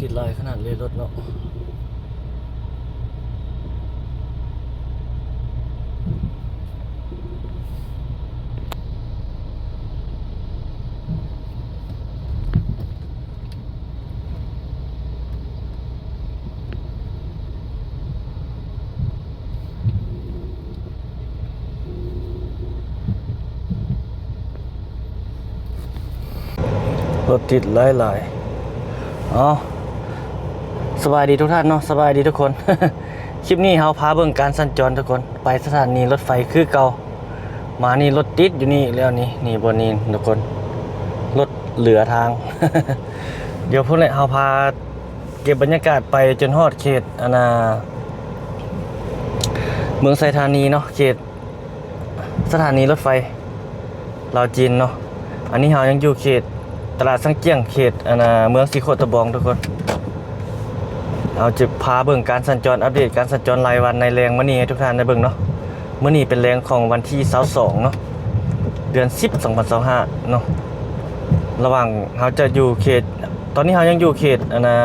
ຕິດຫຼາຍຂະໜາດເລີຍລົດເນາະ. ລົດຕິດຫຼາຍໆ. ເອົາ ສະບາຍດີທຸກທ່ານເນາະ, ສະບາຍດີທຸກຄົນ. ຄລິບນີ້ເຮົາພາເບິ່ງການສັນຈອນທຸກຄົນ ໄປສະຖານີລົດໄຟຄືເກົ່າ. ມານີ້ລົດຕິດຢູ່ນີ້ແລ້ວນີ້ ນີ້ບ່ອນນີ້ທຸກຄົນ ລົດເຫຼືອທາງ. ດຽວພຸ້ນແຫຼະ ເຮົາພາເກັບບັນຍາກາດໄປຈົນຮອດເຂດ ອັນນ່າ ເມືອງໄຊທານີເນາະ, ເຂດສະຖານີລົດໄຟລາວຈີນເນາະ. ອັນນີ້ເຮົາຍັງຢູ່ເຂດຕະຫຼາດຊັງຈຽງ ເຂດ ອັນນ່າ ເມືອງສີໂຄດຕະບອງທຸກຄົນ. ເຮົາຈະພາເບິ່ງການສັນຈອນ ອັບເດດການສັນຈອນລາຍວັນໃນແລງມື້ນີ້ໃຫ້ທຸກທ່ານໄດ້ເບິ່ງເນາະ. ມື້ນີ້ເປັນແລງຂອງວັນທີຊາວສອງເນາະ ເດືອນສິບ ສອງພັນຊາວຫ້າເນາະ. ລະຫວ່າງເຮົາຈະຢູ່ເຂດ ຕອນນີ້ເຮົາຍັງຢູ່ເຂດ ອັນນ່າ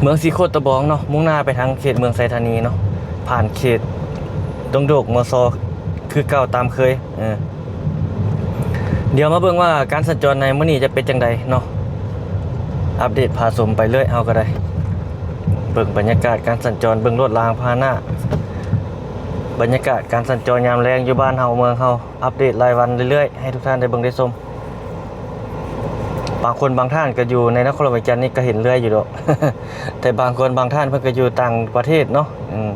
ເມືອງສີໂຄດຕະບອງເນາະ, ມຸ່ງໜ້າໄປທາງເຂດເມືອງໄຊທານີເນາະ, ຜ່ານເຂດດົງໂດກ ມຊ ຄືເກົ່າຕາມເຄີຍ. ເອີ ດຽວມາເບິ່ງວ່າການສັນຈອນໃນມື້ນີ້ຈະເປັນຈັ່ງໃດເນາະ, ອັບເດດພາຊົມໄປເລື້ອຍ. ເຮົາກໍໄດ້ເບິ່ງບັນຍາກາດການສັນຈອນ, ເບິ່ງລົດລາງພາຫະນະ, ບັນຍາກາດການສັນຈອນຍາມແລງຢູ່ບ້ານເຮົາເມືອງເຮົາ, ອັບເດດລາຍວັນເລື້ອຍໆ ໃຫ້ທຸກທ່ານໄດ້ເບິ່ງໄດ້ຊົມ. ບາງຄົນບາງທ່ານກໍຢູ່ໃນນະຄອນຫຼວງວຽງຈັນນີ້ກໍເຫັນເລື້ອຍຢູ່ດອກ, ແຕ່ບາງຄົນບາງທ່ານເພິ່ນກໍຢູ່ຕ່າງປະເທດເນາະ. ອືມ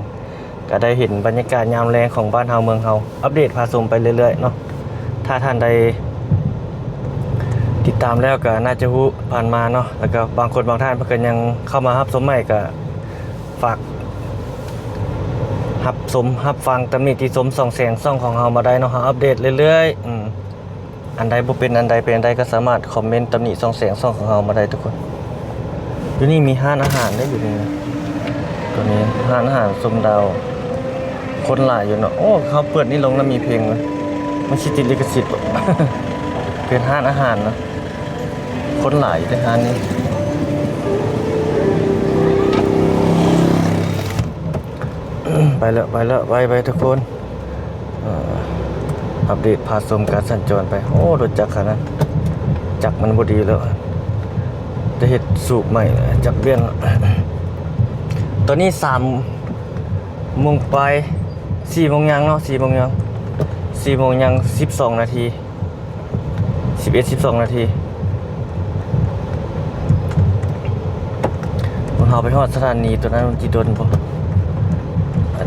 ກໍໄດ້ເຫັນບັນຍາກາດຍາມແລງຂອງບ້ານເຮົາເມືອງເຮົາ ອັບເດດພາຊົມໄປເລື້ອຍໆເນາະ. ຖ້າທ່ານໃດຕິດຕາມແລ້ວກໍໜ້າຈະຮູ້ຜ່ານມາເນາະ, ແລ້ວກໍບາງຄົນບາງທ່ານເພິ່ນກໍຍັງເຂົ້າມາຮັບຊົມໃໝ່ ກໍຝາກຮັບຊົມຮັບຟັງຕຳໜິຕິຊົມສ່ອງແສງຊ່ອງຂອງເຮົາມາໄດ້ເນາະ. ເຮົາອັບເດດເລື້ອຍໆ ອືມ ອັນໃດບໍ່ເປັນ ອັນໃດເປັນ ອັນໃດກໍສາມາດຄອມເມັນຕຳໜິສ່ອງແສງຊ່ອງຂອງເຮົາມາໄດ້ທຸກຄົນ. ຢູ່ນີ້ມີຮ້ານອາຫານເດ້ ຢູ່ນີ້ນະ, ຕົວນີ້ຮ້ານອາຫານຊົມດາວ. ຄົນຫຼາຍຢູ່ເນາະ. ໂອ້ ເຮົາເປີດນີ້ລົງແລ້ວມີເພງເວີຍ, ມັນຊິຕິດລິຂະສິດບໍ່? ເປັນຮ້ານອາຫານເນາະ, ຄົນຫຼາຍຢູ່ເດ້ຮ້ານນີ້. ໄປແລ້ວ ໄປແລ້ວ ໄວໆ ທຸກຄົນ. ເອີ ອັບເດດພາຊົມການສັນຈອນໄປ. ໂອ້ ລົດຈັກຄັນນັ້ນ ຈັກມັນບໍ່ດີແລ້ວ, ຈະເຮັດສູບໃໝ່ ຈັກປ່ຽນ. ຕອນນີ້ສາມໂມງປາຍ ສີ່ໂມງຍ່າງເນາະ, ສີ່ໂມງຍ່າງ ສີ່ໂມງຍ່າງສິບສອງນາທີ. ສິບເອັດ ສິບສອງນາທີ ພວກເຮົາໄປຮອດສະຖານີຕົວນັ້ນມັນຊິດົນບໍ່?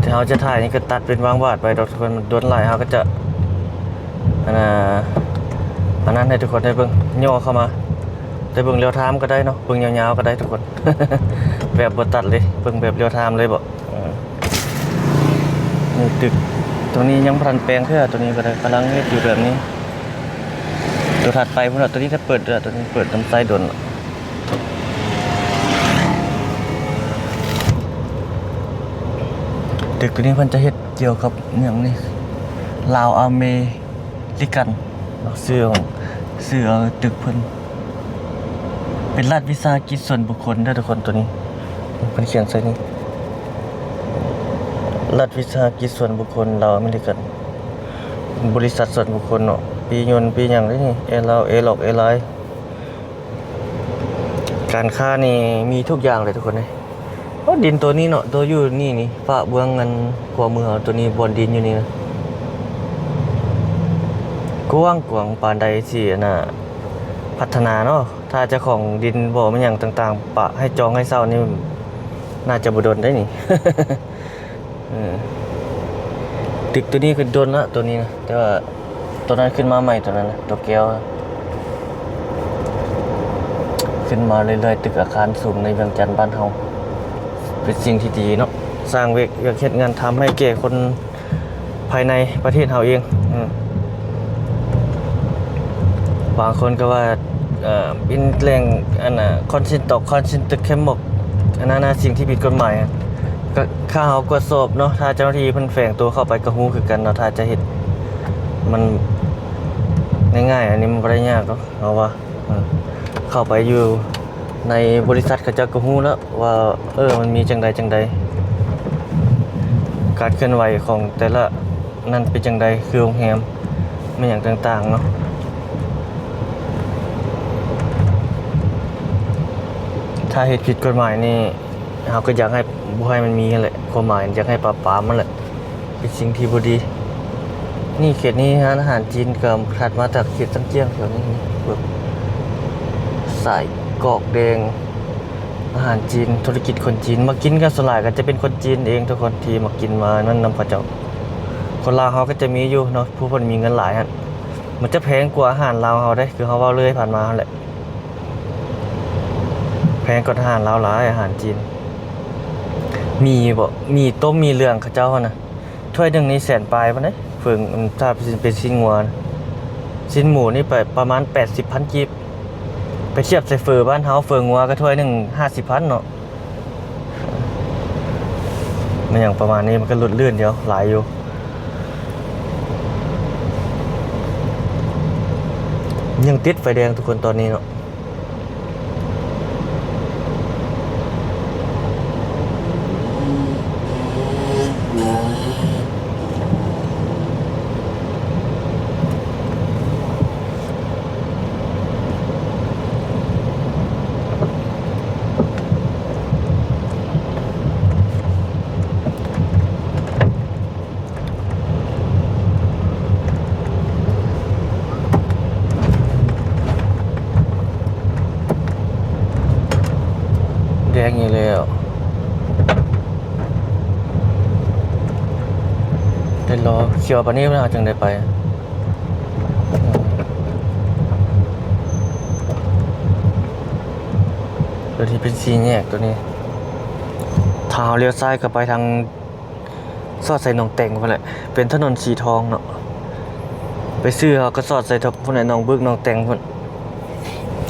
ທີ່ເຮົາຈະຖ່າຍນີ້ກໍຕັດເປັນບາງບາດໄປດອກທຸກຄົນ, ມັນດົນຫຼາຍເຮົາກໍຈະ ອັນນ່າ ອັນນັ້ນໃຫ້ທຸກຄົນໄດ້ເບິ່ງ ຫຍໍ້ເຂົ້າມາ ໄດ້ເບິ່ງລຽວທາມກໍໄດ້ເນາະ, ເບິ່ງຍາວໆກໍໄດ້ທຸກຄົນ ແບບບໍ່ຕັດເລີຍ, ເບິ່ງແບບລຽວທາມເລີຍບໍ? ເອີ ນີ້ຕຶກຕົວນີ້ຍັງບໍ່ທັນແປງເທື່ອ, ຕົວນີ້ກໍໄດ້ກຳລັງເຮັດຢູ່ແບບນີ້. ຕົວຖັດໄປພຸ້ນນະ, ຕົວນີ້ຖ້າເປີດແລ້ວ, ຕົວນີ້ເປີດນຳໃຊ້ດົນ. ຕຶກຕົວນີ້ເພິ່ນຈະເຮັດກ່ຽວກັບຫຍັງນີ້ ລາວອາເມລິກັນເນາະ, ຊື່ຂອງ ຊື່ ເອີ ຕຶກເພິ່ນ ເປັນລັດວິສາຫະກິດສ່ວນບຸກຄົນເດີທຸກຄົນ. ຕົວນີ້ເພິ່ນຂຽນໃສ່ນີ້ ລັດວິສາຫະກິດສ່ວນບຸກຄົນລາວອາເມລິກັນ, ບໍລິສັດສ່ວນບຸກຄົນເນາະ, ປີ້ຍົນປີ້ຫຍັງເດ້ນີ້ ເອລາວ ເອລັອກ ເອລາຍ. ການຄ້ານີ້ມີທຸກຢ່າງເລີຍທຸກຄົນເອີຍ. ໂອ້ ດິນຕົວນີ້ເນາະ, ຕົວຢູ່ນີ້ນີ້ ຝາເບື້ອງອັນຂວາມືເຮົາ ຕົວນີ້ບ່ອນດິນຢູ່ນີ້ນະ ກວ້າງຂວາງປານໃດຊິ ອັນນ່າ ພັດທະນາເນາະ. ຖ້າເຈົ້າຂອງດິນບໍ່ແມ່ນຫຍັງຕ່າງໆ ປະໃຫ້ຈອງໃຫ້ເຊົ່ານີ້ ໜ້າຈະບໍ່ດົນໄດ໋ນີ້. ເອີ ຕຶກຕົວນີ້ກໍດົນລະ ຕົວນີ້ນະ, ແຕ່ວ່າຕົວນັ້ນຂຶ້ນມາໃໝ່ ຕົວນັ້ນນະ ຕົວແກ້ວ ຂຶ້ນມາເລື້ອຍໆ. ຕຶກອາຄານສູງໃນວຽງຈັນບ້ານເຮົາ ເປັນສິ່ງທີ່ດີເນາະ, ສ້າງວຽກ ວຽກເຮັດງານທຳໃຫ້ແກ່ຄົນ ພາຍໃນປະເທດເຮົາເອງ. ເອີ ບາງຄົນກໍວ່າ ເອີ ເປັນແຫຼ່ງ ອັນນ່າ ຄອນຊິນຕອກ ຄອນຊິນຕຶກເຂັມໝົກ ອັນນັ້ນນະ ສິ່ງທີ່ຜິດກົດໝາຍ. ກໍຖ້າເຮົາກວດສອບເນາະ, ຖ້າເຈົ້າໜ້າທີ່ເພິ່ນແຝງຕົວເຂົ້າໄປກໍຮູ້ຄືກັນເນາະ, ຖ້າຈະເຮັດມັນງ່າຍໆ ອັນນີ້ມັນບໍ່ໄດ້ຍາກດອກ ເຮົາວ່າ. ເອີ ເຂົ້າໄປຢູ່ໃນບໍລິສັດ ເຂົາເຈົ້າກໍຮູ້ແລ້ວວ່າ ເອີ ມັນມີຈັ່ງໃດຈັ່ງໃດ ການເຄື່ອນໄຫວຂອງແຕ່ລະນັ້ນເປັນຈັ່ງໃດ ຄືໂຮງແຮມ ແມ່ນຫຍັງຕ່າງໆເນາະ. ຖ້າເຮັດຜິດກົດໝາຍນີ້ ເຮົາກໍຢາກໃຫ້ ບໍ່ໃຫ້ມັນມີຫັ້ນແຫຼະ ຄວາມໝາຍຢາກໃຫ້ປາບປາມຫັ້ນແຫຼະ ເປັນສິ່ງທີ່ບໍ່ດີ. ນີ້ເຂດນີ້ຮ້ານອາຫານຈີນກໍຖັດມາຈາກເຂດຊັນຈຽງແຖວນີ້ ແບບສາຍກອກແດງ ອາຫານຈີນ ທຸລະກິດຄົນຈີນ ມາກິນກັນສ່ວນຫຼາຍກໍຈະເປັນຄົນຈີນເອງທຸກຄົນ ທີ່ມາກິນມານັ້ນນຳເຂົາເຈົ້າ. ຄົນລາວເຮົາກໍຈະມີຢູ່ເນາະ ຜູ້ເພິ່ນມີເງິນຫຼາຍຫັ້ນ ມັນຈະແພງກວ່າອາຫານລາວເຮົາເດ້ ຄືເຮົາເວົ້າເລີຍຜ່ານມາຫັ້ນແຫຼະ. ແພງກວ່າອາຫານລາວຫຼາຍ ອາຫານຈີນ. ໝີ່ບໍ ໝີ່ຕົ້ມ ໝີ່ເຫຼືອງເຂົາເຈົ້າຫັ້ນນະ ຖ້ວຍໜຶ່ງນີ້ແສນປາຍພຸ້ນເດ້. ເຝີ ອືມ ຖ້າເປັນຊີ້ນງົວ ຊີ້ນໝູນີ້ໄປປະມານແປດສິບພັນກີບ ໄປທຽບໃສ່ເຝີບ້ານເຮົາ ເຝີງົວກໍຖ້ວຍໜຶ່ງຫ້າສິບພັນເນາະ. ແມ່ນຫຍັງປະມານນີ້ ມັນກໍຫຼຸດລື່ນດຽວ ຫຼາຍຢູ່. ຍັງຕິດໄຟແດງທຸກຄົນຕອນນີ້ເນາະ. ແດງອີກແລ້ວ ໄດ້ລໍຂຽວປານນີ້ແລ້ວເຮົາຈຶ່ງໄດ້ໄປ. ໂຕນີ້ເປັນສີ່ແຍກໂຕນີ້ ຖ້າເຮົາລ້ຽວຊ້າຍກໍໄປທາງ ສອດໃສ່ໜອງແຕງພຸ້ນແຫຼະ ເປັນຖະໜົນສີທອງເນາະ. ໄປຊື້ເຮົາກໍສອດໃສ່ທ- ພຸ້ນແຫຼະ ໜອງບຶກ ໜອງແຕງພຸ້ນ.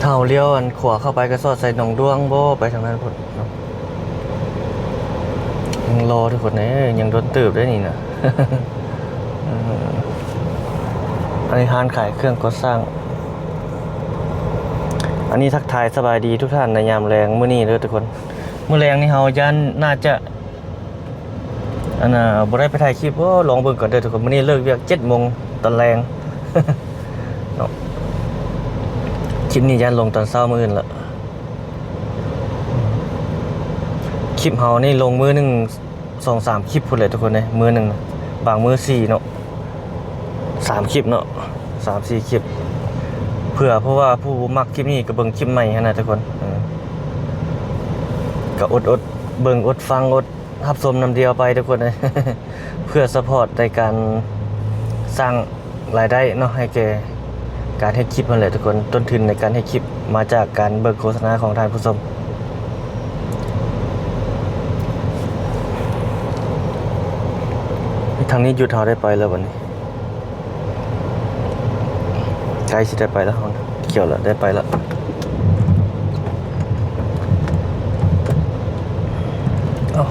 ເຮົາລ້ຽວອັນຂວາເຂົ້າໄປກໍສອດໃສ່ໜອງດ້ວງບໍ ໄປທາງນັ້ນພຸ້ນເນາະ. ຍັງລໍທຸກຄົນເອີຍ ຍັງດົນເຕີບໄດ໋ນີ້ນະ. ເອີ ອັນນີ້ຮ້ານຂາຍເຄື່ອງກໍ່ສ້າງ. ອັນນີ້ທັກທາຍສະບາຍດີທຸກທ່ານໃນຍາມແລງມື້ນີ້ເດີທຸກຄົນ. ມື້ແລງນີ້ເຮົາຢ້ານໜ້າຈະ ອັນນ່າ ບໍ່ໄດ້ໄປຖ່າຍຄລິບ. ໂອ້ ລອງເບິ່ງກ່ອນເດີທຸກຄົນ. ມື້ນີ້ເລີກວຽກເຈັດໂມງຕອນແລງເນາະ. ຄລິບນີ້ຢ້ານລົງຕອນເຊົ້າມື້ອື່ນລະ. ຄລິບເຮົານີ້ລົງມື້ໜຶ່ງສອງສາມຄລິບພຸ້ນແຫຼະທຸກຄົນເອີຍ ມື້ໜຶ່ງ. ບາງມື້ສີ່ເນາະ ສາມຄລິບເນາະ ສາມສີ່ຄລິບ ເພື່ອ ເພາະວ່າຜູ້ບໍ່ມັກຄລິບນີ້ກໍເບິ່ງຄລິບໃໝ່ຫັ້ນນະທຸກຄົນ. ເອີ ກໍອົດ ອົດເບິ່ງ ອົດຟັງ ອົດ ຮັບຊົມນຳດຽວໄປທຸກຄົນເອີຍ ເພື່ອຊັບພອດໃນການສ້າງລາຍໄດ້ເນາະ ໃຫ້ແກ່ການເຮັດຄລິບຫັ້ນແຫຼະທຸກຄົນ. ຕົ້ນທຶນໃນການເຮັດຄລິບມາຈາກການເບິ່ງໂຄສະນາຂອງທ່ານຜູ້ຊົມ. ທາງນີ້ຢຸດ ເຮົາໄດ້ໄປແລ້ວບັດນີ້. ໃກ້ຊິໄດ້ໄປແລ້ວ ຂຽວແລ້ວ ໄດ້ໄປແລ້ວ. ເອົ້າ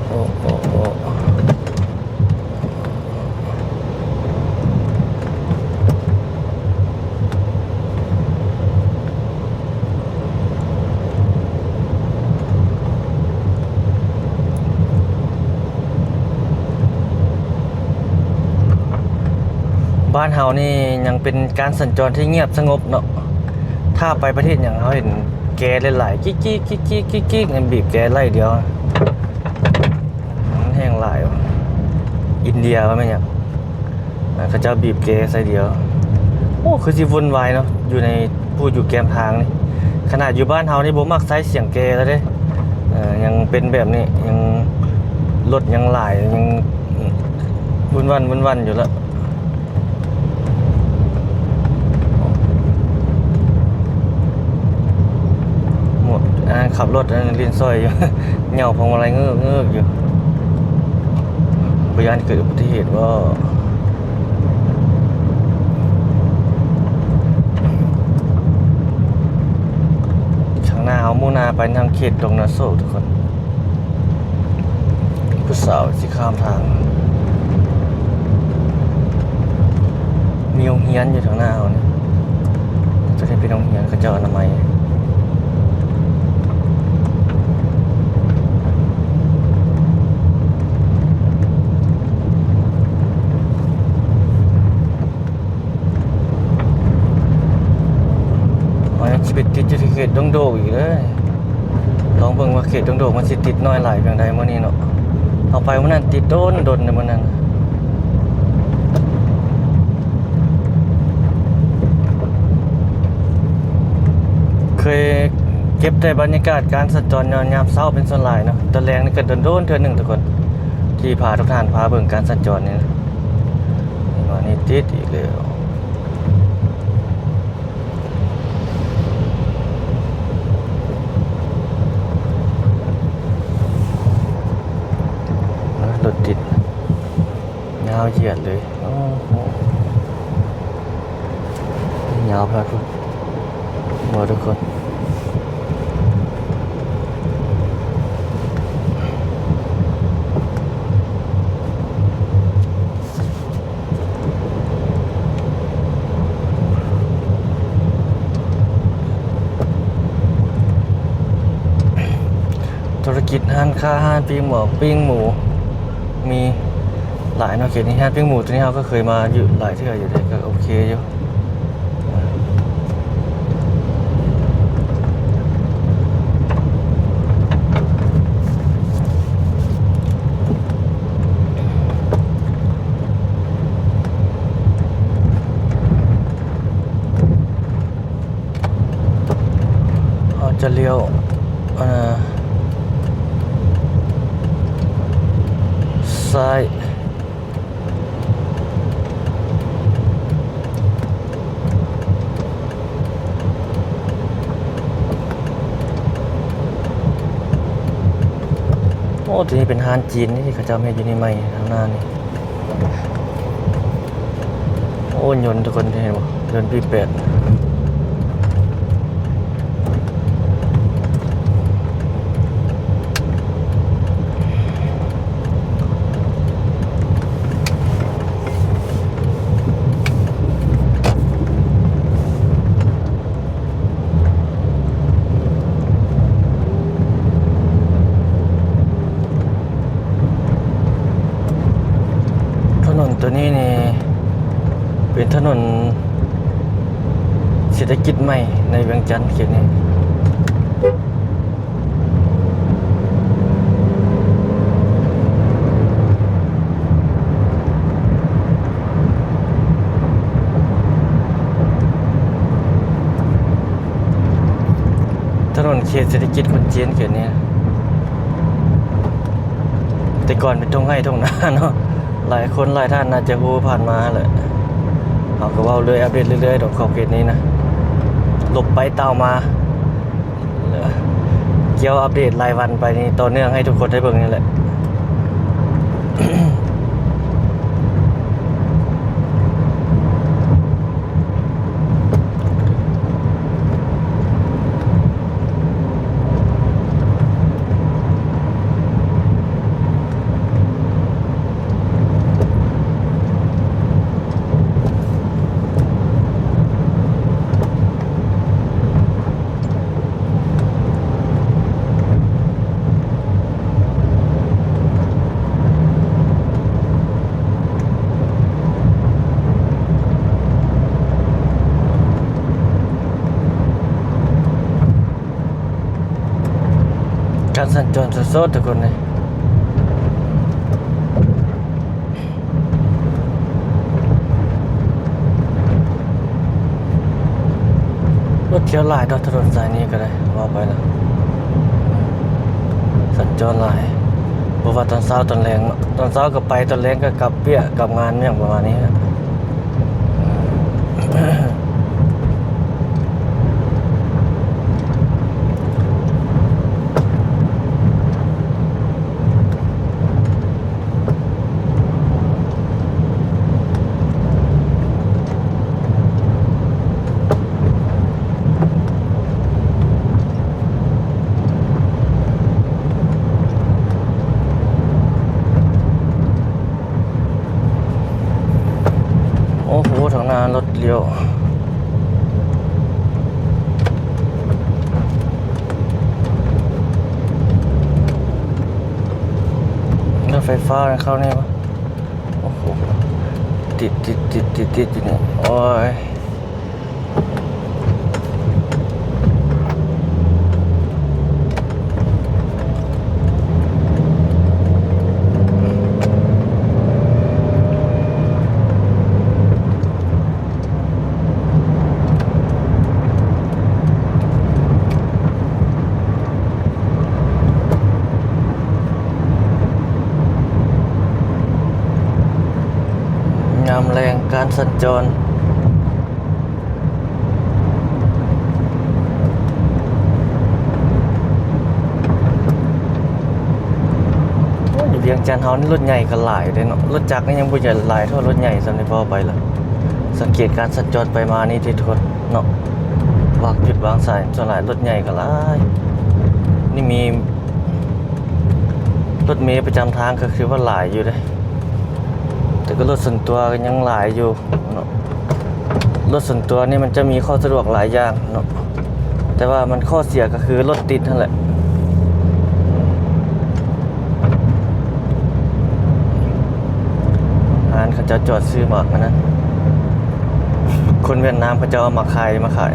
ໂອ້ ໂອ້ ໂອ້ ໂອ້ ບ້ານເຮົານີ້ຍັງເປັນການສັນຈອນທີ່ງຽບສະຫງົບເນາະ. ຖ້າໄປປະເທດຫຍັງ ເຮົາເຫັນແກຫຼາຍໆ ກິກໆ ກິກໆ ກິກໆ ແມ່ນບີບແກໄລ່ດຽວ. ມັນແຮງຫຼາຍວ່າ ອິນເດຍວ່າແມ່ນຫຍັງ ອ່າ ເຂົາເຈົ້າບີບແກໃສ່ດຽວ. ໂອ້ ຄືຊິວຸ່ນວາຍເນາະ ຢູ່ໃນ ຜູ້ຢູ່ແກມທາງນີ້. ຂະໜາດຢູ່ບ້ານເຮົານີ້ບໍ່ມັກໃຊ້ສຽງແກແລ້ວເດ້. ເອີ ຍັງເປັນແບບນີ້ ຍັງ ລົດຍັງຫຼາຍ ຍັງວຸ່ນວັ່ນ ວຸ່ນວັ່ນຢູ່ລະ. ໝົດ ອັນນັ້ນຂັບລົດ ອັນນັ້ນຫຼິ້ນສອຍຢູ່ ເຫຍົາພວງມາໄລເງີກໆຢູ່. ບໍ່ຢ້ານເກີດອຸບັດຕິເຫດບໍ່? ຂ້າງໜ້າເຮົາມຸ່ງໜ້າໄປທາງເຂດດົງນາໂສກທຸກຄົນ. ຜູ້ສາວຊິຂ້າມທາງ ມີໂຮງຮຽນຢູ່ທາງໜ້າເຮົານີ້ ຈະໄດ້ ເປັນໂຮງຮຽນເຂົາເຈົ້າອະນາໄມ. ເຮົາຍັງຊິໄປຕິດຢູ່ທີ່ເຂດດົງໂດກອີກເດີ. ລອງເບິ່ງວ່າເຂດດົງໂດກມັນຊິຕິດໜ້ອຍຫຼາຍຈັ່ງໃດມື້ນີ້ເນາະ. ເຮົາໄປມື້ນັ້ນຕິດດົນໆເດ້ມື້ນັ້ນ. ເຄີຍເກັບແຕ່ບັນຍາກາດການສັນຈອນຍາມເຊົ້າເປັນສ່ວນຫຼາຍເນາະ. ຕອນແລງນີ້ກໍດົນໆເທື່ອໜຶ່ງທຸກຄົນ ທີ່ພາທຸກທ່ານພາເບິ່ງການສັນຈອນນີ້ນະ. ນີ້ມານີ້ຕິດອີກແລ້ວ. ເອີ ລົດຕິດຍາວຢຽດເລີຍ. ໂອ້ໂຫ ຍາວພາດພຸ້ນບໍ່ທຸກຄົນ. ທຸລະກິດຮ້ານຄ້າ ຮ້ານປີ້ງໝູ ປີ້ງໝູ ມີຫຼາຍເນາະເຂດນີ້. ຮ້ານປີ້ງໝູຕົວນີ້ເຮົາກໍເຄີຍມາຢູ່ຫຼາຍເທື່ອຢູ່ເດ້ ກໍໂອເຄຢູ່. ເຮົາຈະລ້ຽວ ເອີ ຊ້າຍ. ໂອ້ ຕົວນີ້ເປັນຮ້ານຈີນນີ້ ເຂົາເຈົ້າເຮັດຢູ່ນີ້ໃໝ່ ທາງໜ້ານີ້. ໂອ້ ຍົນທຸກຄົນ ເຫັນບໍ່? ຍົນ ບີແປດ. ຖະໜົນຕົວນີ້ນີ້ເປັນຖະໜົນເສດຖະກິດໃໝ່ໃນວຽງຈັນເຂດນີ້. ຖະໜົນເຂດເສດຖະກິດຄົນຈີນເຂດນີ້ ແຕ່ກ່ອນເປັນທົ່ງໄຮ່ທົ່ງນາເນາະ. ຫຼາຍຄົນຫຼາຍທ່ານໜ້າຈະຮູ້ຜ່ານມາແຫຼະ. ເຮົາກໍເວົ້າເລື້ອຍ ອັບເດດເລື້ອຍໆດອກ ຂອບເຂດນີ້ນະ ຫຼົບໄປຕ່າວມາ. ກ່ຽວອັບເດດລາຍວັນໄປນີ້ ຕໍ່ເນື່ອງໃຫ້ທຸກຄົນໄດ້ເບິ່ງນີ້ແຫຼະ. ການສັນຈອນສົດໆ ທຸກຄົນເອີຍ. ລົດທຽວຫຼາຍເນາະ ຖະໜົນສາຍນີ້ກໍໄດ້ ເວົ້າໄປລະ ສັນຈອນຫຼາຍ ບໍ່ວ່າຕອນເຊົ້າຕອນແລງເນາະ. ຕອນເຊົ້າກໍໄປ ຕອນແລງກໍກັບວຽກກັບງານ ຫຍັງປະມານນີ້ນະ. ໂອ້ໂຫ ທາງໜ້າລົດລ້ຽວ. ລົດໄຟຟ້າເຂົ້ານີ້ວະ? ໂອ້ໂຫ ຕິດໆໆໆໆຢູ່ນີ້ ໂອ້ຍ. ຍາມແລງການສັນຈອນ ໂອ້ຍ ຢູ່ວຽງຈັນເຮົານີ້ລົດໃຫຍ່ກໍຫຼາຍເດ້ເນາະ, ລົດຈັກນີ້ຍັງບໍ່ໃຫຍ່ຫຼາຍເທົ່າລົດໃຫຍ່ສ່ຳນີ້ພໍໄປລະ. ສັງເກດການສັນຈອນໄປມານີ້ເດ້ທຸກຄົນເນາະ, ວາງຈຸດວາງສາຍ ສ່ວນຫຼາຍລົດໃຫຍ່ກໍຫຼາຍ. ນີ້ມີລົດເມປະຈຳທາງກໍຄືວ່າຫຼາຍຢູ່ເດ້, ແຕ່ກໍລົດສ່ວນຕົວກໍຍັງຫຼາຍຢູ່ເນາະ. ລົດສ່ວນຕົວນີ້ມັນຈະມີຂໍ້ສະດວກຫຼາຍຢ່າງເນາະ, ແຕ່ວ່າມັນຂໍ້ເສຍກໍຄືລົດຕິດຫັ້ນແຫຼະ. ຮ້ານເຂົາເຈົ້າຈອດຊື້ໝາກອັນນັ້ນ, ຄົນຫວຽດນາມເຂົາເຈົ້າເອົາໝາກຄາຍມາຂາຍ.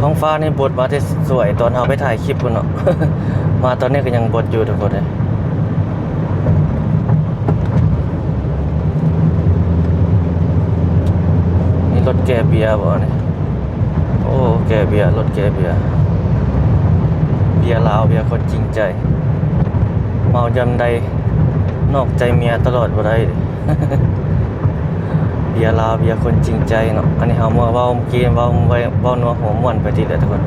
ທ້ອງຟ້ານີ້ບົດມາແຕ່ສວຍຕອນເຮົາໄປຖ່າຍຄລິບພຸ້ນເນາະ, ມາຕອນນີ້ກໍຍັງບົດຢູ່ທຸກຄົນເອີຍ. ນີ້ລົດແກ່ເບຍບໍ່ນີ້? ໂອ້ ແກ່ເບຍ, ລົດແກ່ເບຍ. ເບຍລາວ ເບຍຄົນຈິງໃຈ. ເມົາຍາມໃດ ນອກໃຈເມຍຕະຫຼອດບໍ່ໄດ້. ເບຍລາວ ເບຍຄົນຈິງໃຈເນາະ. ອັນນີ້ເຮົາມາເວົ້າເກມ ເວົ້າ ເວົ້າ ເວົ້ານົວຫົວມ່ວນໄປຕິແຫຼະທຸກຄົນ.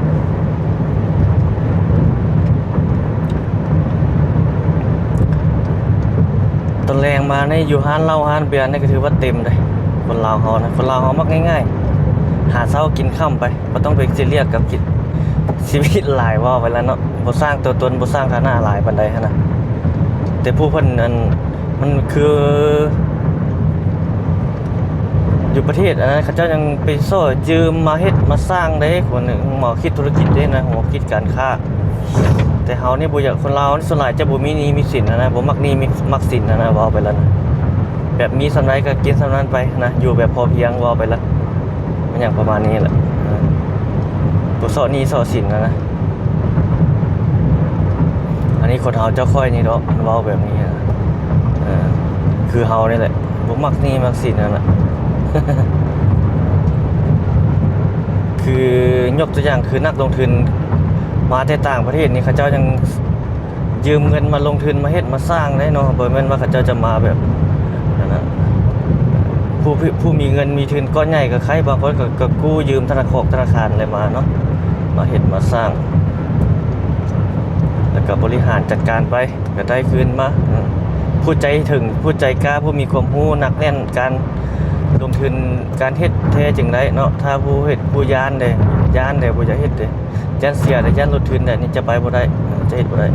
ຕອນແລງມານີ້ຢູ່ຮ້ານເຫຼົ້າຮ້ານເບຍນີ້ກໍຖືວ່າເຕັມເດ້. ຄົນລາວເຮົານະ, ຄົນລາວເຮົາມັກງ່າຍໆ ຫາເຊົ້າກິນຄ່ຳໄປ, ບໍ່ຕ້ອງໄປຊີຣຽສກັບກິນ ຊີວິດຫຼາຍ ເວົ້າໄປແລ້ວເນາະ, ບໍ່ສ້າງຕົວຕົນ ບໍ່ສ້າງຖານະຫຼາຍປານໃດຫັ້ນນະ. ແຕ່ຜູ້ເພິ່ນ ອັນ ມັນຄື ຢູ່ປະເທດອັນນັ້ນ ເຂົາເຈົ້າຍັງໄປສໍ້ຢືມມາເຮັດມາສ້າງເດ້, ຄົນຫົວຄິດທຸລະກິດເດ້ນະ, ຫົວຄິດການຄ້າ. ແຕ່ເຮົານີ້ບໍ່ຢາກ, ຄົນລາວນີ້ສ່ວນຫຼາຍຈະບໍ່ມີໜີ້ມີສິນຫັ້ນນະ, ບໍ່ມັກໜີ້ມີ ມັກສິນຫັ້ນນະ, ເວົ້າໄປແລ້ວນະ. ແບບມີສ່ຳໃດກໍກິນສ່ຳນັ້ນໄປນະ, ຢູ່ແບບພໍພຽງ ເວົ້າໄປແລ້ວ. ມັນຫຍັງປະມານນີ້ແຫຼະ, ບໍ່ເຊາະໜີ້ເຊາະສິນຫັ້ນນະ. ອັນນີ້ຄົນເຮົາເຈົ້າຂ້ອຍນີ້ດອກ ມັນເວົ້າແບບນີ້ນະ, ເອີ ຄືເຮົານີ້ແຫຼະ ບໍ່ມັກໜີ້ມັກສິນຫັ້ນນະ. ຄືຍົກຕົວຢ່າງຄືນັກລົງທຶນມາແຕ່ຕ່າງປະເທດນີ້ ເຂົາເຈົ້າຍັງ ຢືມເງິນມາລົງທຶນມາເຮັດມາສ້າງໄດ້ເນາະ, ບໍ່ແມ່ນວ່າເຂົາເຈົ້າຈະມາແບບນັ້ນນະ. ຜູ້ ຜູ້ ຜູ້ມີເງິນມີທຶນກ້ອນໃຫຍ່ກໍໃຄ, ບາງຄົນກໍ ກໍກູ້ຢືມທະນາຄອກທະນາຄານແຫຼະມາເນາະ, ມາເຮັດມາສ້າງ ແລ້ວກໍບໍລິຫານຈັດການໄປ ກໍໄດ້ຄືນມາ. ເອີ ຜູ້ໃຈເຖິງ ຜູ້ໃຈກ້າ ຜູ້ມີຄວາມຮູ້ໜັກແໜ້ນການລົງທຶນ ການເຮັດແທ້ຈຶ່ງໄດ້ເນາະ. ຖ້າຜູ້ເຮັດ ຜູ້ຢ້ານເດ້ ຢ້ານເດ້ ບໍ່ຢາກເຮັດເດ້ ຢ້ານເສຍແລ້ວ ຢ້ານລົງທຶນແລ້ວ ນີ້ຈະໄປບໍ່ໄດ້ ຈະເຮັດບໍ່ໄດ້.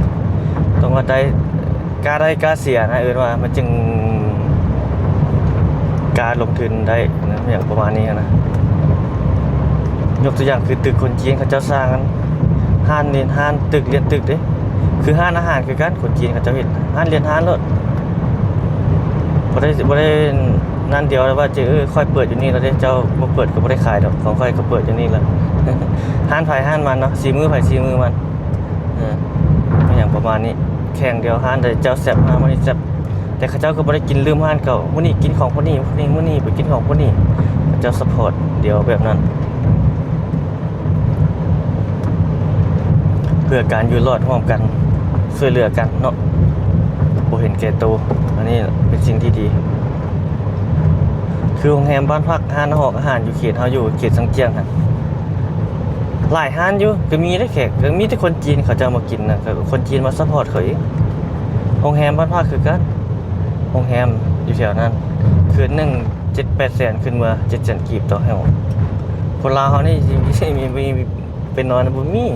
ຕ້ອງວ່າໄດ້ ກ້າໄດ້ກ້າເສຍນະ, ເອີ້ນວ່າມັນຈຶ່ງກ້າລົງທຶນໄດ້ນະ, ຫຍັງປະມານນີ້ນະ. ຍົກຕົວຢ່າງຄືຕຶກຄົນຈີນເຂົາເຈົ້າສ້າງຫັ້ນ, ຮ້ານນີ້ ຮ້ານຕຶກ ລຽນຕຶກເດ້, ຄືຮ້ານອາຫານຄືກັນ, ຄົນຈີນເຂົາເຈົ້າເຮັດຮ້ານ ລຽນຮ້ານໂລດ. ບໍ່ໄດ້ ບໍ່ໄດ້ນັ້ນດຽວແລ້ວວ່າ ເຈົ້າ ເອີ ຂ້ອຍເປີດຢູ່ນີ້ແລ້ວເດ້, ເຈົ້າບໍ່ເປີດກໍບໍ່ໄດ້ຂາຍດອກ, ຂອງຂ້ອຍກໍເປີດຢູ່ນີ້ແລ້ວ. ຮ້ານໃຜຮ້ານມັນເນາະ, ສີມືໃຜສີມືມັນ. ເອີ ອີຫຍັງປະມານນີ້, ແຂ່ງດຽວຮ້ານໃດເຈົ້າແຊບ ຮ້ານມື້ນີ້ແຊບ, ແຕ່ເຂົາເຈົ້າກໍບໍ່ໄດ້ກິນລືມຮ້ານເກົ່າ. ມື້ນີ້ກິນຂອງຜູ້ນີ້ ຜູ້ນີ້ ມື້ນີ້ໄປກິນຂອງຜູ້ນີ້, ເຂົາເຈົ້າຊັບພອດດຽວແບບນັ້ນ. ເພື່ອການຢູ່ລອດຮ່ວມກັນ ຊ່ວຍເຫຼືອກັນເນາະ, ບໍ່ເຫັນແກ່ໂຕ, ອັນນີ້ເປັນສິ່ງທີ່ດີ. ຄືໂຮງແຮມ ບ້ານພັກ ຮ້ານຫອກອາຫານຢູ່ເຂດເຮົາ ຢູ່ເຂດຊຽງຂວາງຫັ້ນ ຫຼາຍຮ້ານຢູ່, ກໍມີເດ້ແຂກ, ກໍມີແຕ່ຄົນຈີນເຂົາເຈົ້າມາກິນນະ, ກໍຄົນຈີນມາຊັບພອດເຂົາເອງ. ໂຮງແຮມ ບ້ານພັກ ຄືກັນ, ໂຮງແຮມຢູ່ແຖວນັ້ນ ຄືນໜຶ່ງ ເຈັດແປດແສນ ຂຶ້ນເມືອ ເຈັດແສນກີບຕໍ່ຫ້ອງ. ຄົນລາວເຮົານີ້ຊິມີ ມີ ມີ ໄປນອນບໍ່ມີ,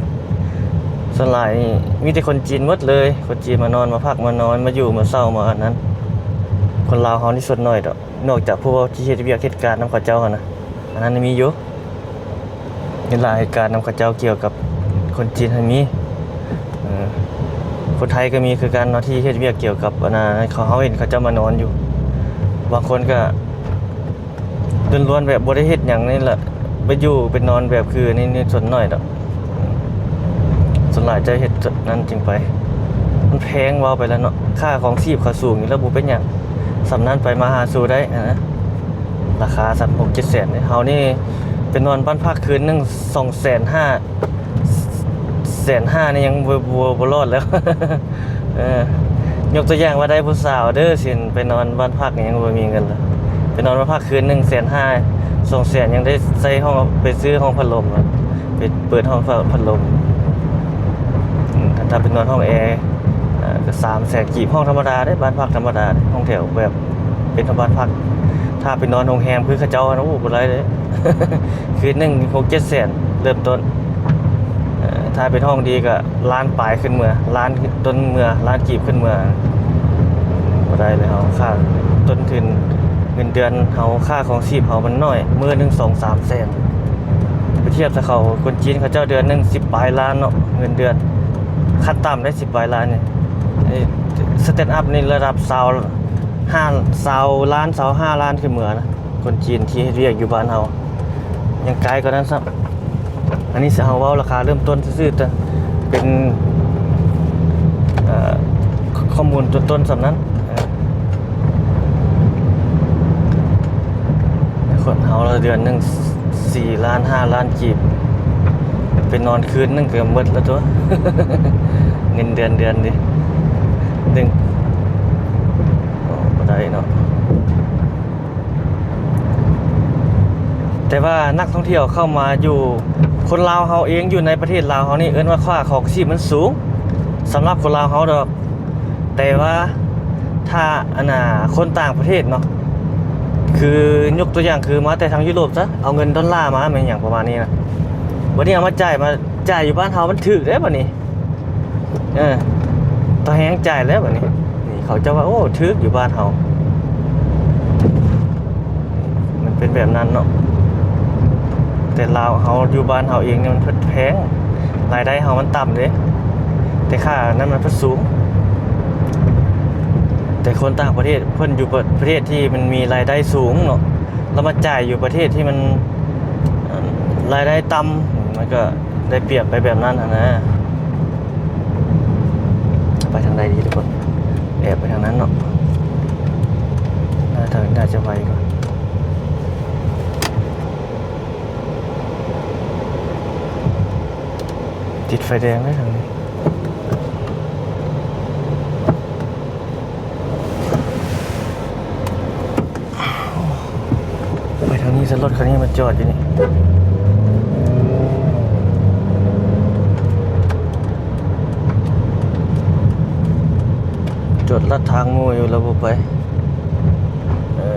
ສ່ວນຫຼາຍນີ້ມີແຕ່ຄົນຈີນໝົດເລີຍ, ຄົນຈີນມານອນ ມາພັກ ມານອນ ມາຢູ່ ມາເຊົ່າ ມາອັນນັ້ນ. ຄົນລາວເຮົານີ້ສ່ວນໜ້ອຍດອກ, ນອກຈາກພວກທີ່ເຮັດວຽກເຮັດການນຳເຂົາເຈົ້າຫັ້ນນະ, ອັນນັ້ນມີຢູ່. ມີຫຼາຍເຫດການນຳເຂົາເຈົ້າກ່ຽວກັບຄົນຈີນຫັ້ນມີ ເອີ ຄົນໄທກໍມີຄືກັນເນາະ ທີ່ເຮັດວຽກກ່ຽວກັບອັນນັ້ນ ເຂົາ ເຮົາເຫັນເຂົາເຈົ້າມານອນຢູ່ ບາງຄົນກໍລ້ວນໆ ແບບບໍ່ໄດ້ເຮັດຫຍັງນີ້ແຫຼະ ໄປຢູ່ໄປນອນແບບຄືນີ້ ນີ້ສ່ວນໜ້ອຍດອກ ສ່ວນຫຼາຍຈະເຮັດນັ້ນຈຶ່ງໄປ ມັນແພງ ເວົ້າໄປແລ້ວເນາະ ຄ່າຄອງຊີບເຂົາສູງຢູ່ແລ້ວ ບໍ່ເປັນຫຍັງ ສ່ຳນັ້ນໄປມາຫາສູ່ໄດ້ຫັ້ນນະ ລາຄາສ່ຳຫົກເຈັດແສນເດ້ ເຮົານີ້ໄປນອນບ້ານພັກຄືນໜຶ່ງສອງແສນຫ້າ ແສນຫ້ານີ້ຍັງບໍ່ ບໍ່ ບໍ່ລອດແລ້ວ ເອີ ຍົກຕົວຢ່າງວ່າໄດ້ຜູ້ສາວເດີ ຊິໄປນອນບ້ານພັກນີ້ຍັງບໍ່ມີເງິນເລີຍ ໄປນອນບ້ານພັກຄືນໜຶ່ງແສນຫ້າ ສອງແສນ ຍັງໄດ້ໃຊ້ຫ້ອງ ໄປຊື້ຫ້ອງພັດລົມ ໄປເປີດຫ້ອງພັດລົມ ອືມ ຄັນຖ້າໄປນອນຫ້ອງແອ ເອີ ກໍສາມແສນກີບ ຫ້ອງທຳມະດາເດ້ ບ້ານພັກທຳມະດາເດ້ ຫ້ອງແຖວແບບເປັນຫ້ອງບ້ານພັກ ຖ້າໄປນອນໂຮງແຮມຄືເຂົາເຈົ້າຫັ້ນ ໂອ້ ບໍ່ໄດ້ເດ້ ຄືນໜຶ່ງຫົກເຈັດແສນເລີ່ມຕົ້ນ ເອີ ຖ້າເປັນຫ້ອງດີກໍລ້ານປາຍຂຶ້ນເມືອ ລ້ານຕົ້ນເມືອ ລ້ານກີບຂຶ້ນເມືອ ບໍ່ໄດ້ແລ້ວ ຄ່າຕົ້ນທຶນເງິນເດືອນເຮົາ ຄ່າຄອງຊີບເຮົາມັນໜ້ອຍ ມື້ໜຶ່ງສອງສາມແສນ ໄປທຽບໃສ່ເຂົາ ຄົນຈີນເຂົາເຈົ້າເດືອນໜຶ່ງສິບປາຍລ້ານເນາະ ເງິນເດືອນ ຂັ້ນຕ່ຳໄດ້ສິບປາຍລ້ານນີ້ ເອີ ສະແຕນອັບນີ້ລະດັບຊາວ ຫ້າ ຊາວລ້ານ ຊາວຫ້າລ້ານຂຶ້ນເມືອນະ ຄົນຈີນທີ່ເຮັດວຽກຢູ່ບ້ານເຮົາ ຍັງໄກກວ່ານັ້ນຊ້ຳ ອັນນີ້ເຮົາເວົ້າລາຄາເລີ່ມຕົ້ນຊື່ໆ ແຕ່ເປັນ ເອີ ຂໍ້ມູນຕົ້ນໆ ສ່ຳນັ້ນ ເອີ ຄົນເຮົາລະເດືອນໜຶ່ງສີ່ລ້ານ ຫ້າລ້ານກີບ ໄປນອນຄືນໜຶ່ງກໍໝົດແລ້ວຕົວະ ເງິນເດືອນເດືອນນີ້ ໜຶ່ງ ໂອ້ ບໍ່ໄດ້ເນາະ. ແຕ່ວ່ານັກທ່ອງທ່ຽວເຂົ້າມາຢູ່ ຄົນລາວເຮົາເອງຢູ່ໃນປະເທດລາວເຮົານີ້ ເອີ້ນວ່າຄ່າຄອງຊີບມັນສູງ ສຳລັບຄົນລາວເຮົາດອກ ແຕ່ວ່າຖ້າ ອັນນ່າ ຄົນຕ່າງປະເທດເນາະ ຄືຍົກຕົວຢ່າງຄືມາແຕ່ທາງຢູໂຣບຊະ ເອົາເງິນດອນລາມາແມ່ນຫຍັງປະມານນີ້ນະ ບັດນີ້ເອົາມາຈ່າຍ ມາຈ່າຍຢູ່ບ້ານເຮົາມັນຖືກເດ້ບັດນີ້. ເອີ ຕໍ່ແຮງຈ່າຍແລ້ວບັດນີ້ ນີ້ເຂົາເຈົ້າວ່າ ໂອ້ ຖືກຢູ່ບ້ານເຮົາ ມັນເປັນແບບນັ້ນເນາະ ແຕ່ລາວເຮົາຢູ່ບ້ານເຮົາເອງນີ້ມັນແພງ ລາຍໄດ້ເຮົາມັນຕ່ຳເດ້ ແຕ່ຄ່ານັ້ນມັນພັດສູງ ແຕ່ຄົນຕ່າງປະເທດເພິ່ນຢູ່ປະ ປະເທດທີ່ມັນມີລາຍໄດ້ສູງເນາະ ແລ້ວມາຈ່າຍຢູ່ປະເທດທີ່ມັນ ລາຍໄດ້ຕ່ຳ ມັນກໍ ໄດ້ປຽບໄປແບບນັ້ນຫັ້ນນະ ໄປທາງໃດດີທຸກຄົນ ແອບໄປທາງນັ້ນເນາະ ໜ້າຈະ ໜ້າຈະໄວກວ່າ ຕິດໄຟແດງແລ້ວທາງນີ້. ໄປທາງນີ້ຊະ ລົດຄັນນີ້ມາຈອດຢູ່ນີ້ ຈອດລັດທາງໝູ່ຢູ່ແລ້ວບໍ່ໄປ ເອີ.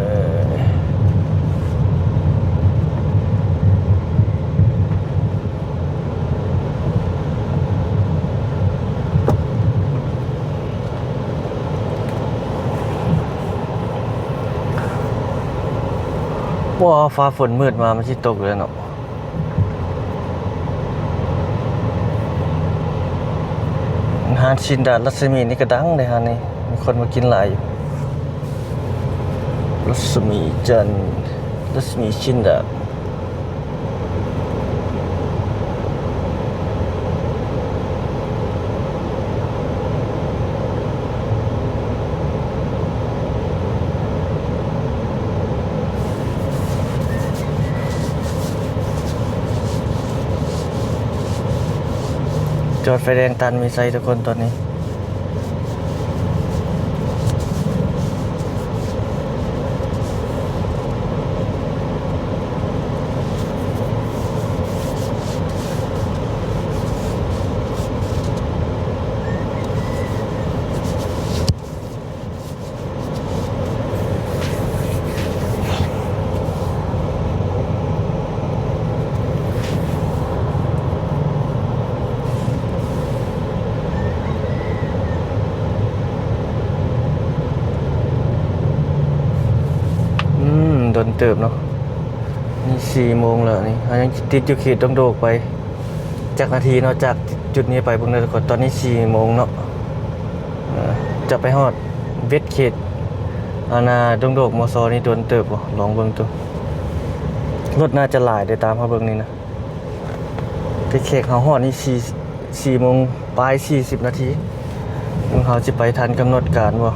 ບໍ່ ຟ້າຝົນມືດມາ ມັນຊິຕົກຢູ່ແລ້ວເນາະ. ຮ້ານຊິນດາດລັດສະໝີນີ້ກໍດັງເດ້ ຮ້ານນີ້ ມີຄົນມາກິນຫຼາຍຢູ່. ລັດສະໝີຈັນ ລັດສະໝີຊິນດາດ. ຈອດໄຟແດງຕັນມີໄຊທຸກຄົນຕອນນີ້. ອືມ ດົນເຕີບເນາະ. ນີ້ສີ່ໂມງແລ້ວນີ້ ເຮົາຍັງຕິດຢູ່ເຂດດົງໂດກໄປ ຈັກນາທີເນາະ ຈາກຈຸດນີ້ໄປເບິ່ງເດີທຸກຄົນ. ຕອນນີ້ສີ່ໂມງເນາະ ເອີ ຈະໄປຮອດເວດເຂດ ອັນນ່າ ດົງໂດກ ມຊ ນີ້ດົນເຕີບບໍ່ ລອງເບິ່ງດູ. ລົດໜ້າຈະຫຼາຍເດ້ ຕາມເຮົາເບິ່ງນີ້ນະ. ແຕ່ແຂກເຮົາຮອດນີ້ສີ່ ສີ່ໂມງປາຍສີ່ສິບນາທີ ເບິ່ງເຮົາຊິໄປທັນກຳນົດການບໍ່?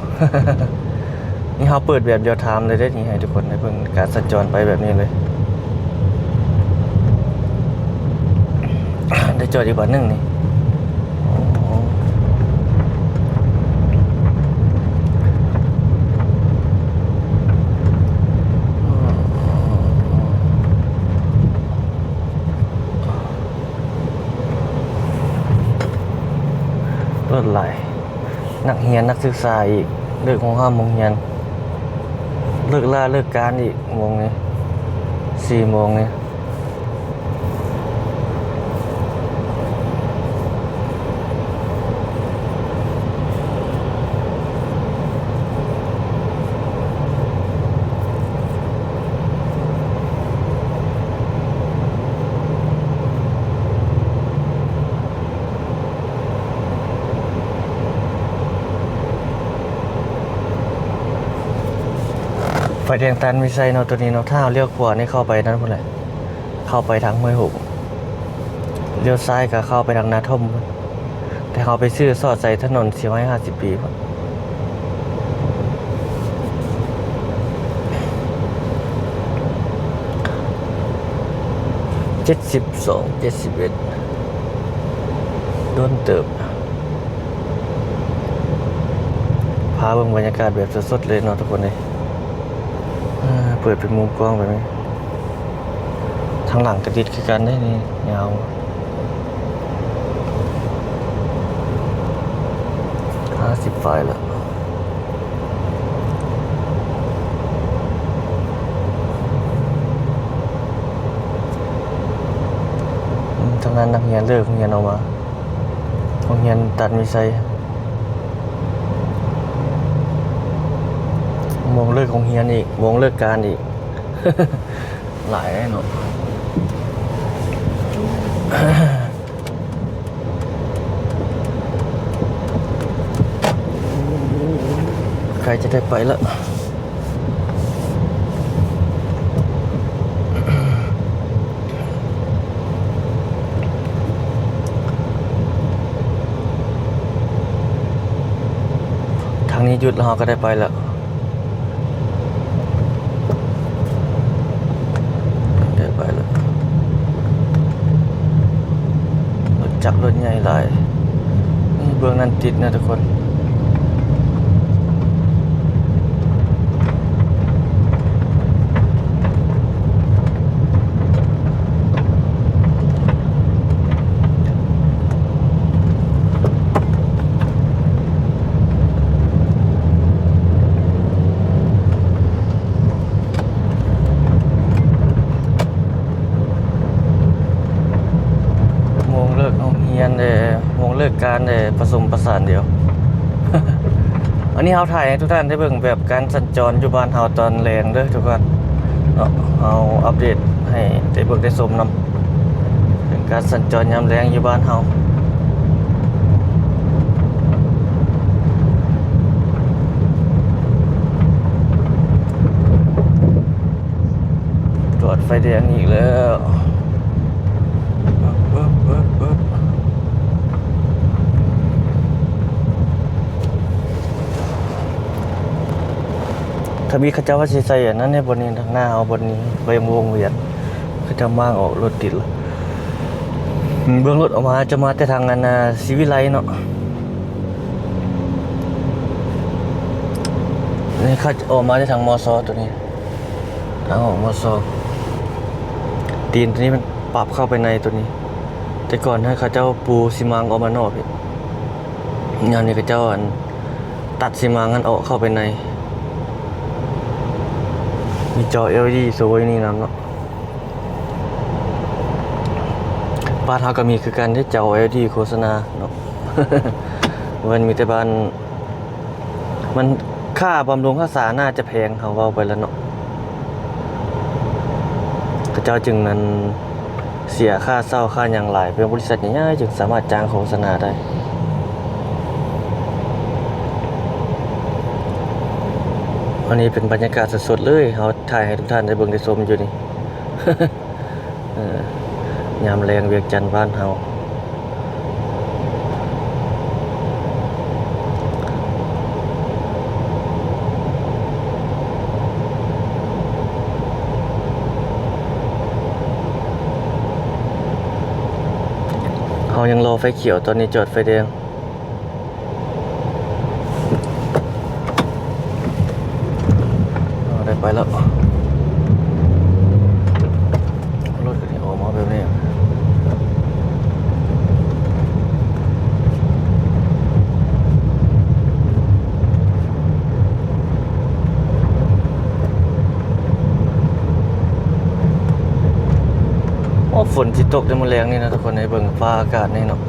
ນີ້ເຮົາເປີດແບບ real time ເລີຍເດ້ນີ້ ໃຫ້ທຸກຄົນໄດ້ເບິ່ງການສັນຈອນໄປແບບນີ້ເລີຍ. ໄດ້ຈອດອີກບາດໜຶ່ງນີ້. ລົດຫຼາຍ ນັກຮຽນນັກສຶກສາອີກ ເລີກໂຮງຮ່ຳໂຮງຮຽນ ເລີກລາເລີກການອີກ ໂມງນີ້ ສີ່ໂມງນີ້. ໄຟແດງຕັນວິໄຊເນາະ ໂຕນີ້ເນາະ. ຖ້າເຮົາລ້ຽວຂວານີ້ເຂົ້າໄປນັ້ນພຸ້ນແຫຼະ ເຂົ້າໄປທາງຫ້ວຍຫົງ, ລ້ຽວຊ້າຍກໍເຂົ້າໄປທາງນາທົ່ມ, ແຕ່ເຮົາໄປຊື້ສອດໃສ່ຖະໜົນສີ່ຮ້ອຍຫ້າສິບປີພຸ້ນ. ເຈັດສິບສອງ ເຈັດສິບເອັດ ດົນເຕີບ. ພາເບິ່ງບັນຍາກາດແບບສົດໆເລີຍເນາະທຸກຄົນເອີຍ. ເປີດເປັນມຸມກ້ອງໄປແມ. ທາງຫຼັງກະຕິດຄືກັນເດ້ນີ້ ຍາວ ຫ້າສິບປາຍແລ້ວ. ອືມ ທາງນັ້ນນັກຮຽນເລີກໂຮງຮຽນອອກມາ, ໂຮງຮຽນຕັນວິໄຊ. ໂມງເລີກໂຮງຮຽນອີກ ໂມງເລີກການອີກ. ຫຼາຍເນາະ. ໃກ້ຈະໄດ້ໄປແລ້ວ. ທາງນີ້ຢຸດແລ້ວ ເຮົາກໍໄດ້ໄປແລ້ວ. ໄດ້ໄປແລ້ວ. ລົດຈັກລົດໃຫຍ່ຫຼາຍ. ນີ້ເບື້ອງນັ້ນຕິດນະທຸກຄົນ. ໂມງເລີກໂຮງຮຽນເດ້ ໂມງເລີກການເດ້ ປະສົມປະສານດຽວ. ອັນນີ້ເຮົາຖ່າຍໃຫ້ທຸກທ່ານໄດ້ເບິ່ງແບບການສັນຈອນຢູ່ບ້ານເຮົາຕອນແລງເດີທຸກທ່ານເນາະ, ເຮົາອັບເດດໃຫ້ໄດ້ເບິ່ງໄດ້ຊົມນຳ ເປັນການສັນຈອນຍາມແລງຢູ່ບ້ານເຮົາ. ຈອດໄຟແດງອີກແລ້ວ. ທຳອິດເຂົາເຈົ້າວ່າຊິໃສ່ອັນນັ້ນໃນບ່ອນນີ້ ທາງໜ້າເຮົາບ່ອນນີ້ ໄປວງວຽນ ເຂົາເຈົ້າມ້າງອອກ ລົດຕິດລະ. ເບິ່ງລົດອອກມາ ຈະມາແຕ່ທາງອັນ ອ່າ ສີວິໄລເນາະ. ນີ້ເຂົາອອກມາຈາກທາງ ມຊ ໂຕນີ້ ທາງອອກ ມຊ. ຕີນໂຕນີ້ມັນປັບເຂົ້າໄປໃນໂຕນີ້. ແຕ່ກ່ອນຫັ້ນເຂົາເຈົ້າປູຊີມັງອອກມານອກພີ້, ຍາມນີ້ເຂົາເຈົ້າ ອັນ ຕັດຊີມັງຫັ້ນອອກເຂົ້າໄປໃນ. ມີຈໍ ແອລອີດີ ໂຊຢູ່ນີ້ນຳເນາະ. ບ້ານເຮົາກໍມີຄືກັນເດ້ ຈໍ ແອລອີດີ ໂຄສະນາເນາະ. ແມ່ນມີແຕ່ບ້ານ ມັນ ຄ່າບຳລຸງຮັກສາໜ້າຈະແພງ ເຮົາເວົ້າໄປແລ້ວເນາະ. ເຂົາ ເຈົ້າຈຶ່ງນັ້ນເສຍຄ່າເຊົ່າຄ່າຫຍັງຫຼາຍ, ເປັນບໍລິສັດໃຫຍ່ໆ ຈຶ່ງສາມາດຈ້າງໂຄສະນາໄດ້. ອັນນີ້ເປັນບັນຍາກາດສົດໆເລີຍ, ເຮົາຖ່າຍໃຫ້ທຸກທ່ານໄດ້ເບິ່ງໄດ້ຊົມຢູ່ນີ້. ເອີ ຍາມແລງວຽງຈັນບ້ານເຮົາ. ເຮົາຍັງລໍໄຟຂຽວ, ຕອນນີ້ຈອດໄຟແດງ. ເອົາ ໄດ້ໄປແລ້ວ. ລົດກໍຊິອອກມາແບບນີ້. ໂອ້ ຝົນຊິຕົກໃນມື້ແລງນີ້ນະທຸກຄົນ, ໃຫ້ເບິ່ງຟ້າອາກາດນີ້ເນາະ.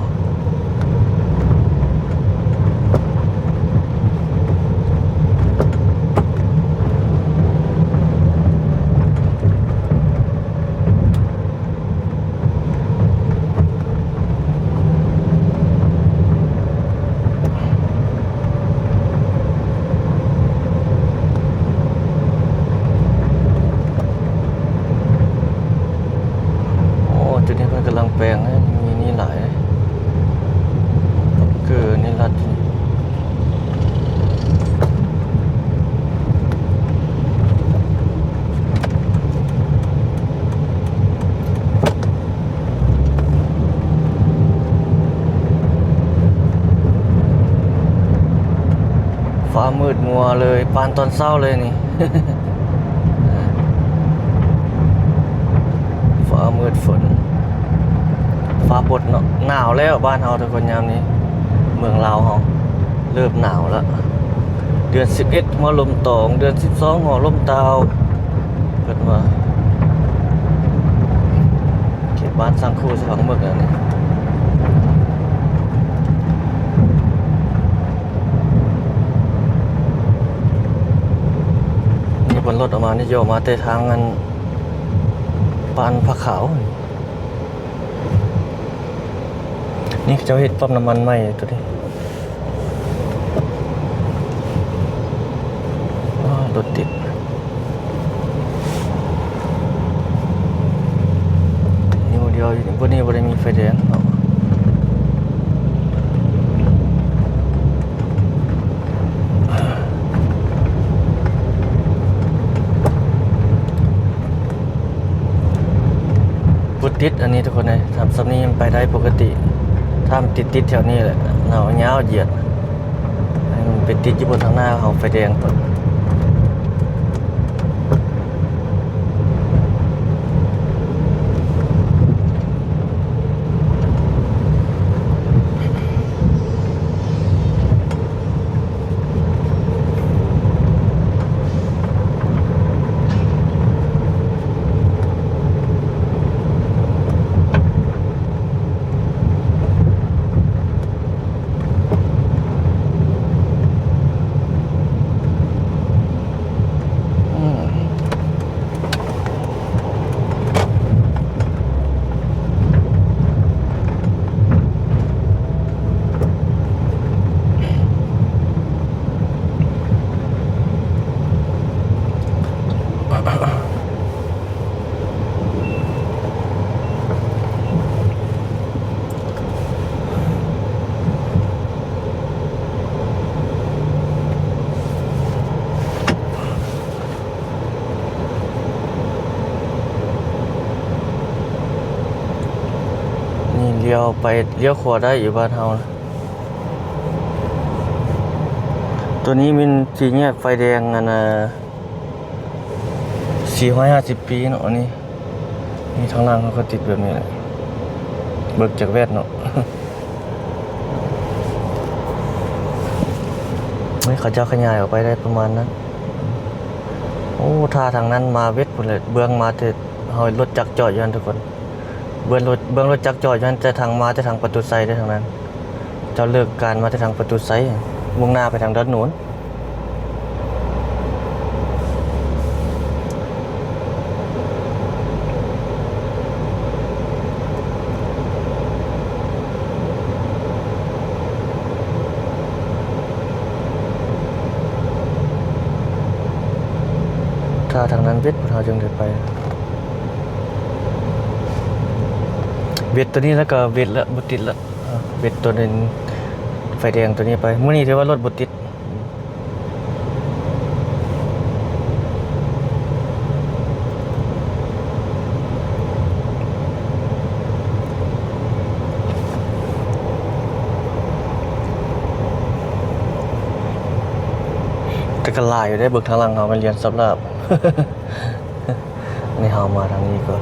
ໂອ້ ຈຸດນີ້ເພິ່ນກຳລັງແປງເດ້, ມີນີ້ຫຼາຍເດ້, ບັງເກີນີ້ລັດ. ຟ້າມືດມົວເລີຍ, ປານຕອນເຊົ້າເລີຍນີ້. ຟ້າມືດຝົນ, ຟ້າປົດເນາະ. ໜາວແລ້ວບ້ານເຮົາທຸກຄົນ, ຍາມນີ້ເມືອງລາວເຮົາເລີ່ມໜາວແລ້ວ. ເດືອນສິບເອັດ ຫົວລົມຕອງ, ເດືອນສິບສອງ ຫົວລົມຕາວ. ເພິ່ນວ່າເຂດບ້ານສັງຄູ ສະຫວັງເໝິກ ອັນນີ້. ນີ້ເພິ່ນລົດອອກມານີ້ ໂຍມາແຕ່ທາງອັນບ້ານຜາຂາວ. ນີ້ເຂົາເຈົ້າເຮັດປ້ຳນ້ຳມັນໃໝ່ຕົວນີ້. ອ້າ ລົດຕິດ. ຢູ່ດຽວຢູ່ນີ້ ບໍ່ໄດ້ມີໄຟແດງເນາະ. ບໍ່ຕິດອັນນີ້ທຸກຄົນເອີຍ, ຖ້າສ່ຳນີ້ມັນໄປໄດ້ປົກກະຕິ. ຖ້າມັນຕິດໆແຖວນີ້ແຫຼະ ເອົາຍາວຢຽດ. ໃຫ້ມັນໄປຕິດຢູ່ບົນທາງໜ້າເຮົາ ໄຟແດງພຸ້ນ. ນີ້ລ້ຽວໄປ ລ້ຽວຂວາໄດ້ຢູ່ບ້ານເຮົານະ. ຕົວນີ້ແມ່ນສີ່ແຍກໄຟແດງ ອັນນ່າ ສີ່ຮ້ອຍຫ້າສິບປີເນາະ ອັນນີ້. ນີ້ທາງຫຼັງເຮົາກໍຕິດແບບນີ້ແຫຼະ, ເບິ່ງຈາກແວ່ນເນາະ. ເຮີ້ຍ ເຂົາເຈົ້າຂະຫຍາຍອອກໄປໄດ້ປະມານນັ້ນ. ໂອ້ ຖ້າທາງນັ້ນມາເວັດພຸ້ນແຫຼະ, ເບື້ອງມາແຕ່ເຮົາ ລົດຈັກຈອດຢູ່ຫັ້ນທຸກຄົນ. ເບື້ອງລົດ ເບື້ອງລົດຈັກຈອດຢູ່ຫັ້ນ ແຕ່ທາງມາແຕ່ທາງປະຕູໄຊເດ້ ທາງນັ້ນ. ເຈົ້າເລີກການມາແຕ່ທາງປະຕູໄຊ, ມຸ່ງໜ້າໄປທາງດອນໂນນ. ຖ້າທາງນັ້ນເວັດ ພວກເຮົາຈຶ່ງໄດ້ໄປ. ເວັດຕົວນີ້ແລ້ວກໍເວັດລະ ບໍ່ຕິດລະ. ເວັດຕົວໜຶ່ງ ໄຟແດງຕົວນີ້ໄປ. ມື້ນີ້ຖືວ່າລົດບໍ່ຕິດ. ແຕ່ກໍຫຼາຍຢູ່ເດ້ ເບິ່ງທາງຫຼັງເຮົາແມ່ນລຽນສັບລາບ. ນີ້ເຮົາມາທາງນີ້ກ່ອນ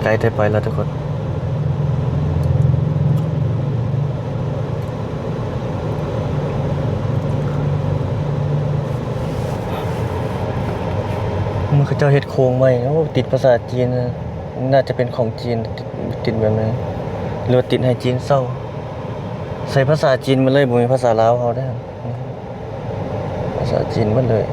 ໃກ້ໄດ້ໄປແລ້ວທຸກຄົນ. ເຂົາເຈົ້າເຮັດໂຄງໃໝ່ ໂອ້ ຕິດພາສາຈີນ ໜ້າຈະເປັນຂອງຈີນ ຕິດ ຕິດແບບນັ້ນ ຫຼືວ່າຕິດໃຫ້ຈີນເຊົ່າ. ໃຊ້ພາສາຈີນໝົດເລີຍ ບໍ່ມີພາສາລາວເຮົາເດ້. ພາສາຈີນໝົດເລີຍ.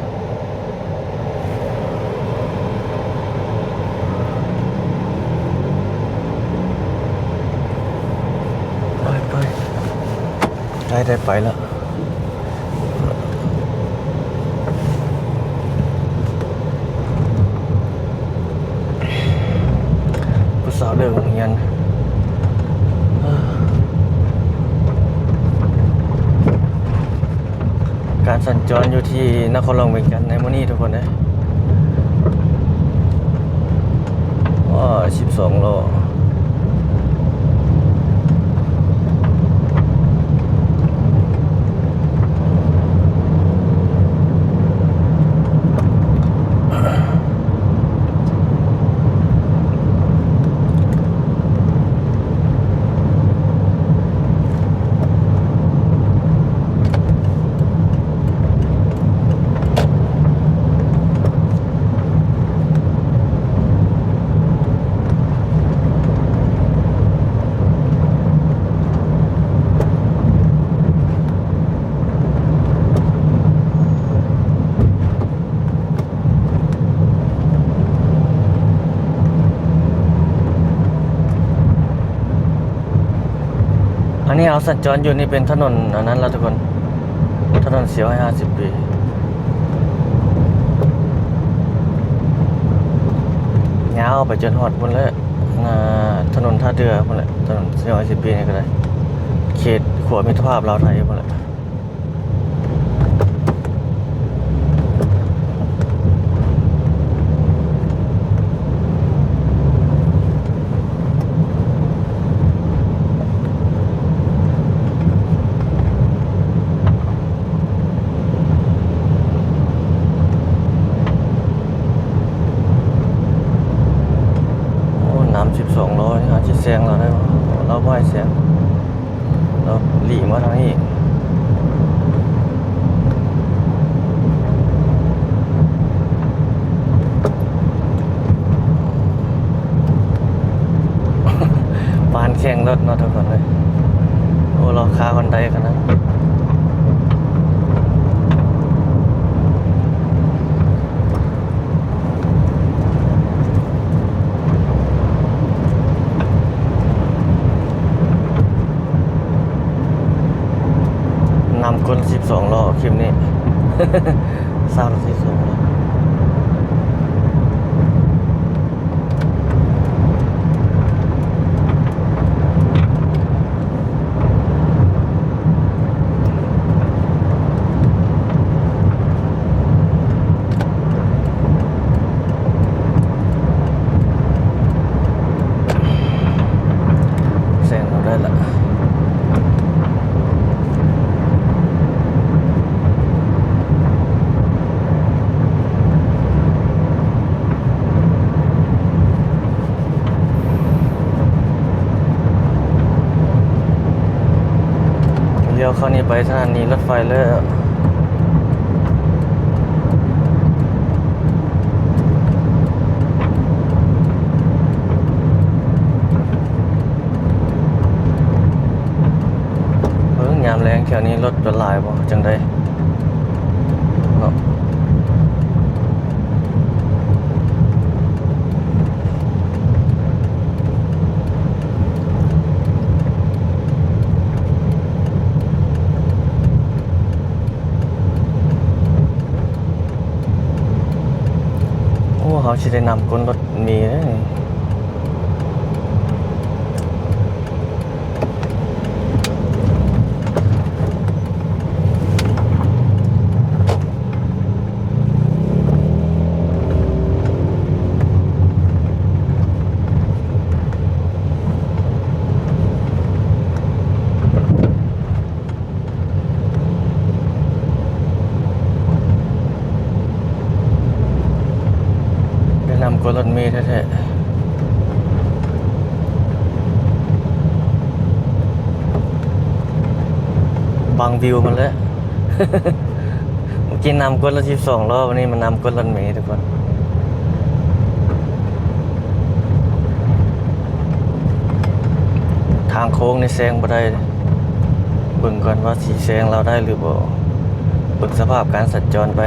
ໄປ ໄປ ໄດ້ ໄດ້ໄປແລ້ວ. ຜູ້ສາວເລີກໂຮງຮຽນ. ການສັນຈອນຢູ່ທີ່ນະຄອນຫຼວງວຽງຈັນໃນມື້ນີ້ທຸກຄົນເອີຍ. ໂອ້ຍ ສິບສອງລໍ້. ອັນນີ້ເຮົາສັນຈອນຢູ່ນີ້ເປັນຖະໜົນອັນນັ້ນລະທຸກຄົນ ຖະໜົນສີ່ຮ້ອຍຫ້າສິບປີ ຍາວໄປຈົນຮອດພຸ້ນແຫຼະ ອ່າ ຖະໜົນທ່າເຮືອພຸ້ນແຫຼະ ຖະໜົນສີ່ຮ້ອຍຫ້າສິບປີນີ້ກໍໄດ້ ເຂດຂົວມິດຕະພາບລາວໄທພຸ້ນແຫຼະ. ໂອ້ ນຳສິບສອງລໍ້ນີ້ ເຮົາຊິແຊງລາວໄດ້ບໍ່? ລາວບໍ່ໃຫ້ແຊງ. ເນາະ ຫຼີກມາທາງນີ້ ປານແຂ່ງລົດເນາະທຸກຄົນເອີຍ. ໂອ້ ລາວຄາຮອນໄດຂະໜາດ. ນຳກົ້ນສິບສອງລໍ້ຄລິບນີ້ ຊາວສິບສອງລໍ້. ແຊງເຮົາໄດ້ລະ ລ້ຽວເຂົ້ານີ້ໄປສະຖານີລົດໄຟເລີຍ. ເບິ່ງຍາມແລງແຖວນີ້ລົດຈະຫຼາຍບໍ່ ຈັ່ງໃດເນາະ. ເ ເຮົາຊິໄດ້ນຳກົ້ນລົດເມເດ້ນີ້. ໄດ້ນຳກ້ນລົດເມແທ້ໆ ບັງວິວມັນແຫຼະ. ເມື່ອກີ້ນຳກົ້ນລົດສິບສອງລໍ້ ວັນນີ້ມານຳກົ້ນລົດເມທຸກຄົນ. ທາງໂຄ້ງນີ້ແຊງບໍ່ໄດ້ ເບິ່ງກ່ອນວ່າຊິແຊງລາວໄດ້ຫຼືບໍ່ ເບິ່ງສະພາບການສັນຈອນໄປ. ໂ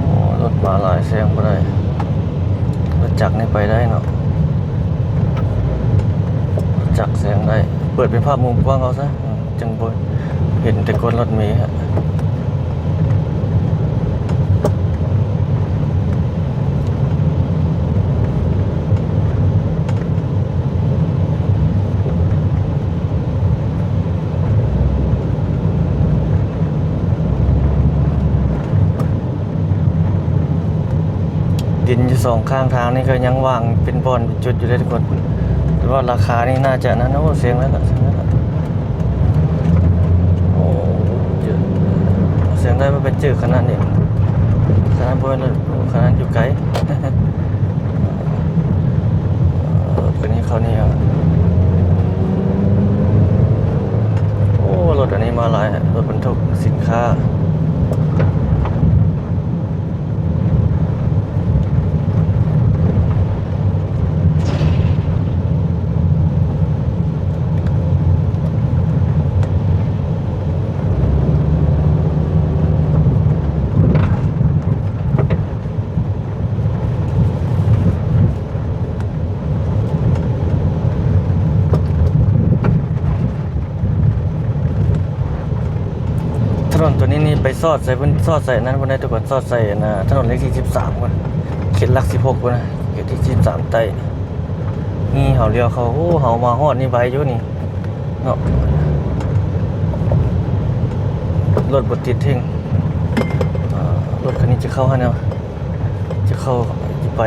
ອ້ ລົດມາຫຼາຍແຊງບໍ່ໄດ້. ລົດຈັກນີ້ໄປໄດ້ເນາະ ລົດຈັກແຊງໄດ້. ເປີດເປັນພາບມຸມກວ້າງເອົາຊະ ຈັ່ງບໍ່ເຫັນແຕ່ກົ້ນລົດເມ. ດິນຢູ່ສອງຂ້າງທາງນີ້ກໍຍັງວ່າງເປັນບ່ອນເປັນຈຸດຢູ່ເດ້ທຸກຄົນ ແຕ່ວ່າລາຄານີ້ໜ້າຈະນັ້ນ. ໂອ້ ເສຍງນັ້ນລະ ເສຍງນັ້ນລະ. ໂອ້ ເຈີ ເສຍງໄດ້ມາໄປເຈີຂະໜາດນີ້ ຂະໜາດບໍ່ແມ່ນ ຂະໜາດຢູ່ໄກ. ເອີ ໂຕນີ້ເຂົ້ານີ້ ໂອ້ ລົດອັນນີ້ມາຫຼາຍ ລົດບັນທຸກສິນຄ້າ. ຖະໜົນຕົວນີ້ນີ້ໄປສອດໃສ່ພຸ້ນ ສອດໃສ່ອັນນັ້ນພຸ້ນໄດ໋ທຸກຄົນ ສອດໃສ່ອັນ ອາ ຖະໜົນເລກທີສິບສາມພຸ້ນ ເຂດຫຼັກສິບຫົກພຸ້ນນະ ເຂດທີສິບສາມໃຕ້. ນີ້ເຮົາລ້ຽວເຂົ້າ ໂອ້ ເຮົາມາຮອດນີ້ໄວຢູ່ນີ້ເນາະ ລົດບໍ່ຕິດເຖິງ ອາ ລົດຄັນນີ້ຈະເຂົ້າຫັ້ນແລ້ວ. ຈະເຂົ້າ ຈະໄປ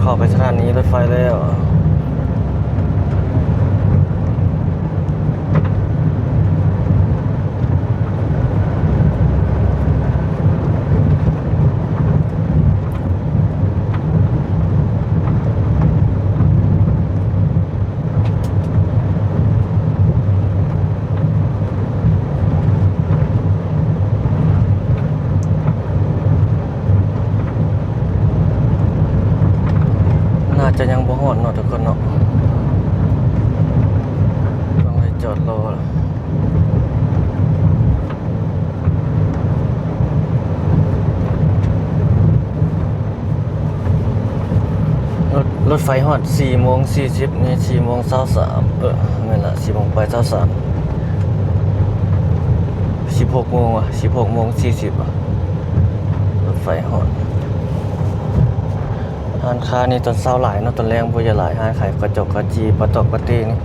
ເຂົ້າໄປສະຖານີລົດໄຟແລ້ວ. ໜ້າຈະຍັງບໍ່ຮອດເນາະທຸກຄົນເນາະ ຕ້ອງໄດ້ຈອດລໍ. ລົດ ລົດໄຟຮອດສີ່ໂມງສີ່ສິບນີ້ ສີ່ໂມງຊາວສາມ ເອີ ແມ່ນລະ ສີ່ໂມງປາຍຊາວສາມ ສິບຫົກໂມງວະ ສິບຫົກໂມງສີ່ສິບວະ ລົດໄຟຮອດ. ຮ້ານຄ້ານີ້ຕອນເຊົ້າຫຼາຍເນາະ ຕອນແລງບໍ່ຢາກຫຼາຍ ຮ້ານຂາຍກະຈົກກະຈີ່ ປາຕອກປາເຕ້ນີ້.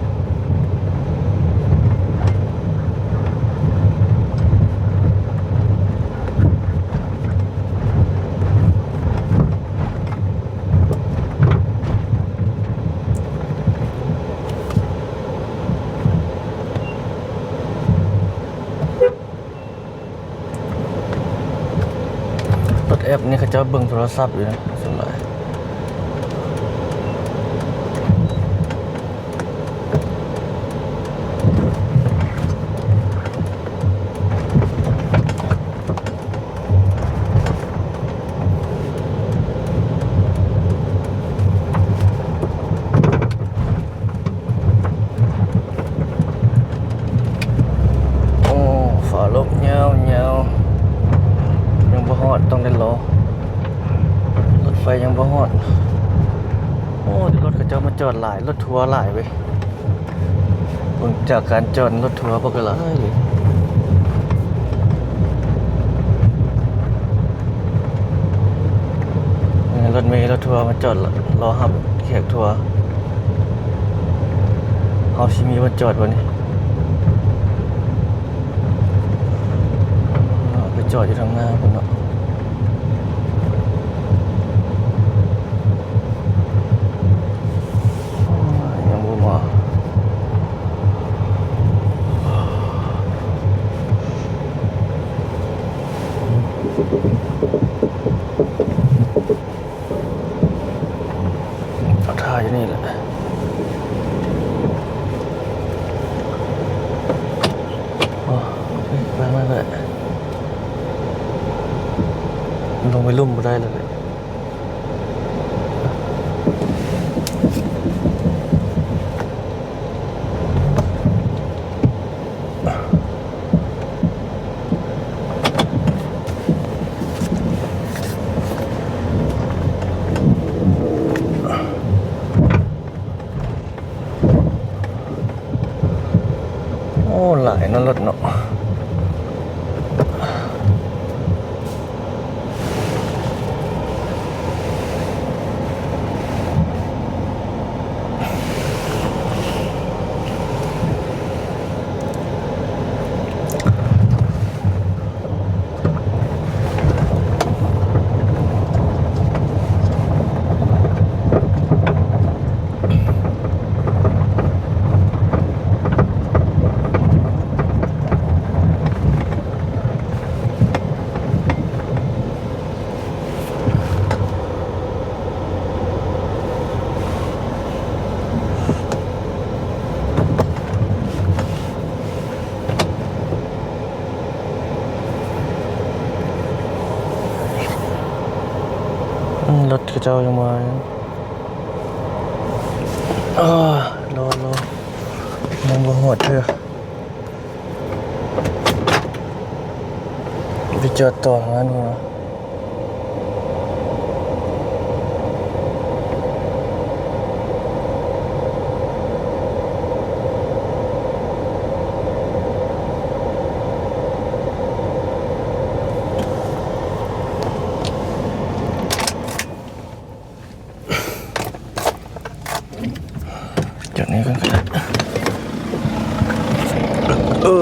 ລົດແອັບນີ້ເຂົາເຈົ້າເບິ່ງໂທລະສັບຢູ່ນະ ສ່ວນຫຼາຍ. ໂ ຮອດ ໂອ້ ລົດເຂົາເຈົ້າມາຈອດຫຼາຍ ລົດທົວຫຼາຍເວີຍ. ເບິ່ງຈາກການຈອດລົດທົວ ພວກກໍຫຼາຍເລີຍ. ເອີ ລົດເມ ລົດທົວມາຈອດ ລໍຮັບແຂກທົວ. ເຮົາຊິມີບ່ອນຈອດບໍ່ນີ້? ເອົາໄປຈອດຢູ່ທາງໜ້າພຸ້ນເນາະ. ຍັງບໍ່ມາ. ເອົາຖ້າຢູ່ນີ້ແຫຼະ. ໂອ້ ໄປມາແຫຼະ ລົງໄປລຸ່ມບໍ່ໄດ້ແລ້ວ. ໂອ້ ຫຼາຍເນາະ ລົດເນາະ. ອືມ ລົດເຂົາເຈົ້າຍັງມາຢູ່. ເອີ ລໍ ລໍ ຍັງບໍ່ຮອດເທື່ອ. ໄປຈອດຕໍ່ທາງນັ້ນພຸ້ນ. ຈອດນີ້ກ່ອນກໍໄດ້. ເອີ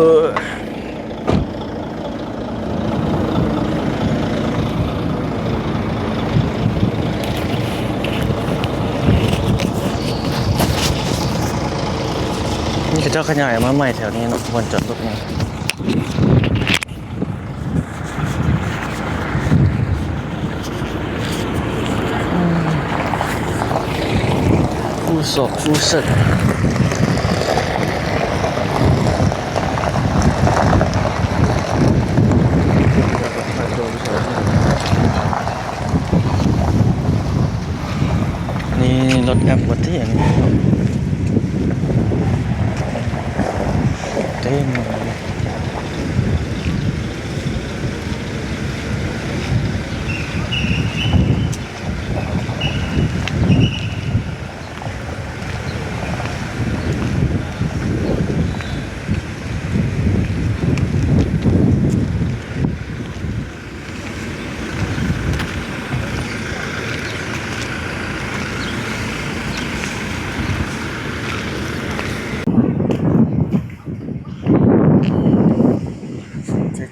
ນີ້ເຂົາເຈົ້າຂະຫຍາຍມາໃໝ່ແຖວນີ້ເນາະ ບ່ອນຈອດລົດນີ້. ຟູຊອກຟູເສິກ ນີ້ລົດແອັບບໍ່ຕິອັນນີ້ ເຕັມ.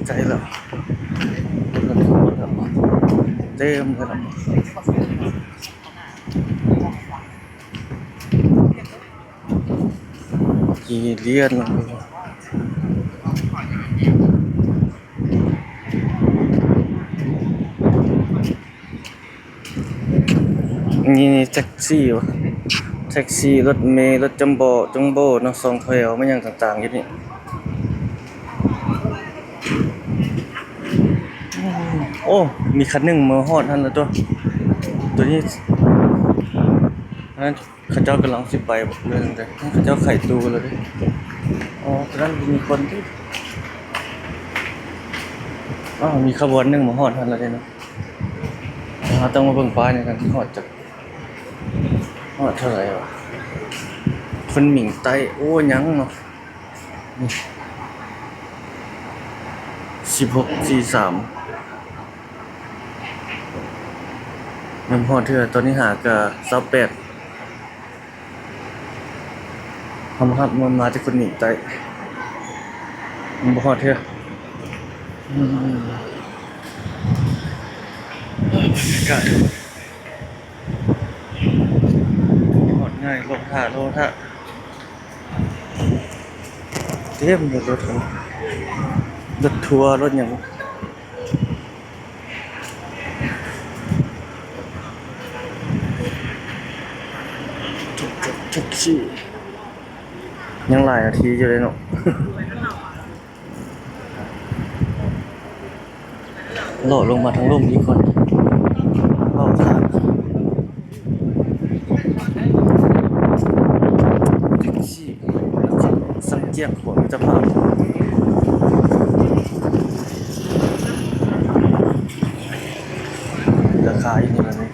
ໃກ້ໆແລ້ວ ເຕັມແລ້ວ ຂີ່ລຽນ. ນີ້ ນີ້ແທັກຊີຫວາ ແທັກຊີ ລົດເມ ລົດຈຳໂບ້ ຈຳໂບ້ເນາະ ສອງແຖວ ແມ່ນຫຍັງຕ່າງໆຢູ່ນີ້. ໂອ້ ມີຄັນໜຶ່ງມາຮອດຫັ້ນແລ້ວຕົວະ ຕົວນີ້ ອັນນັ້ນ ເຂົາເຈົ້າກຳລັງຊິໄປບໍ່ ຫຼືຈັ່ງໃດ? ເຂົາເຈົ້າໄຂຕູ້ແລ້ວເດ້. ອໍ ຕອນນັ້ນມີຄົນຕິ ອ້າວ ມີຂະບວນໜຶ່ງມາຮອດຫັ້ນແລ້ວເດ້ເນາະ. ອໍ ເຮົາຕ້ອງມາເບິ່ງປ້າຍນຳກັນ ຮອດຈັກ ຮອດເທົ່າໃດວະ? ເພິ່ນໝິງໃຕ້ ໂອ້ ຍັງເນາະ ສິບຫົກສີ່ສາມ ຍັງບໍ່ຮອດເທື່ອ. ຕອນນີ້ຫາກະຊາວແປດ ເຮົາມາຮັບ ມາ ມາແຕ່ຄົນໜີໄຕ້ ມັນບໍ່ຮອດເທື່ອ. ອືມ ບັນຍາກາດ ຮອດງ່າຍ ລໍຖ້າ ລໍຖ້າ ເຕັມລົດ ລົດທົວ ລົດຫຍັງ. ຍັງຫຼາຍນາທີຢູ່ເດ້ເນາະ ເລາະລົງມາທາງລຸ່ມອີກກ່ອນ ເລາະທາງ ແທັກຊີ ສັງ ສັງກຽງຂວາງຈະພາ ລາຄາຢູ່ນີ້ລະນີ້.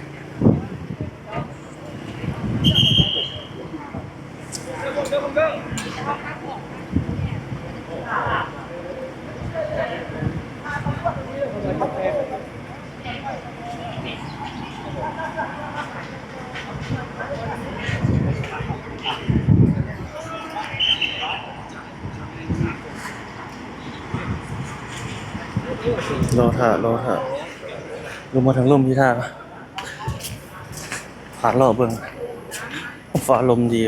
ລໍຖ້າ ລໍຖ້າ ລົງມາທາງລຸ່ມທີ່ທ່າ ພາເລາະເບິ່ງ ຟ້າລົມດີ.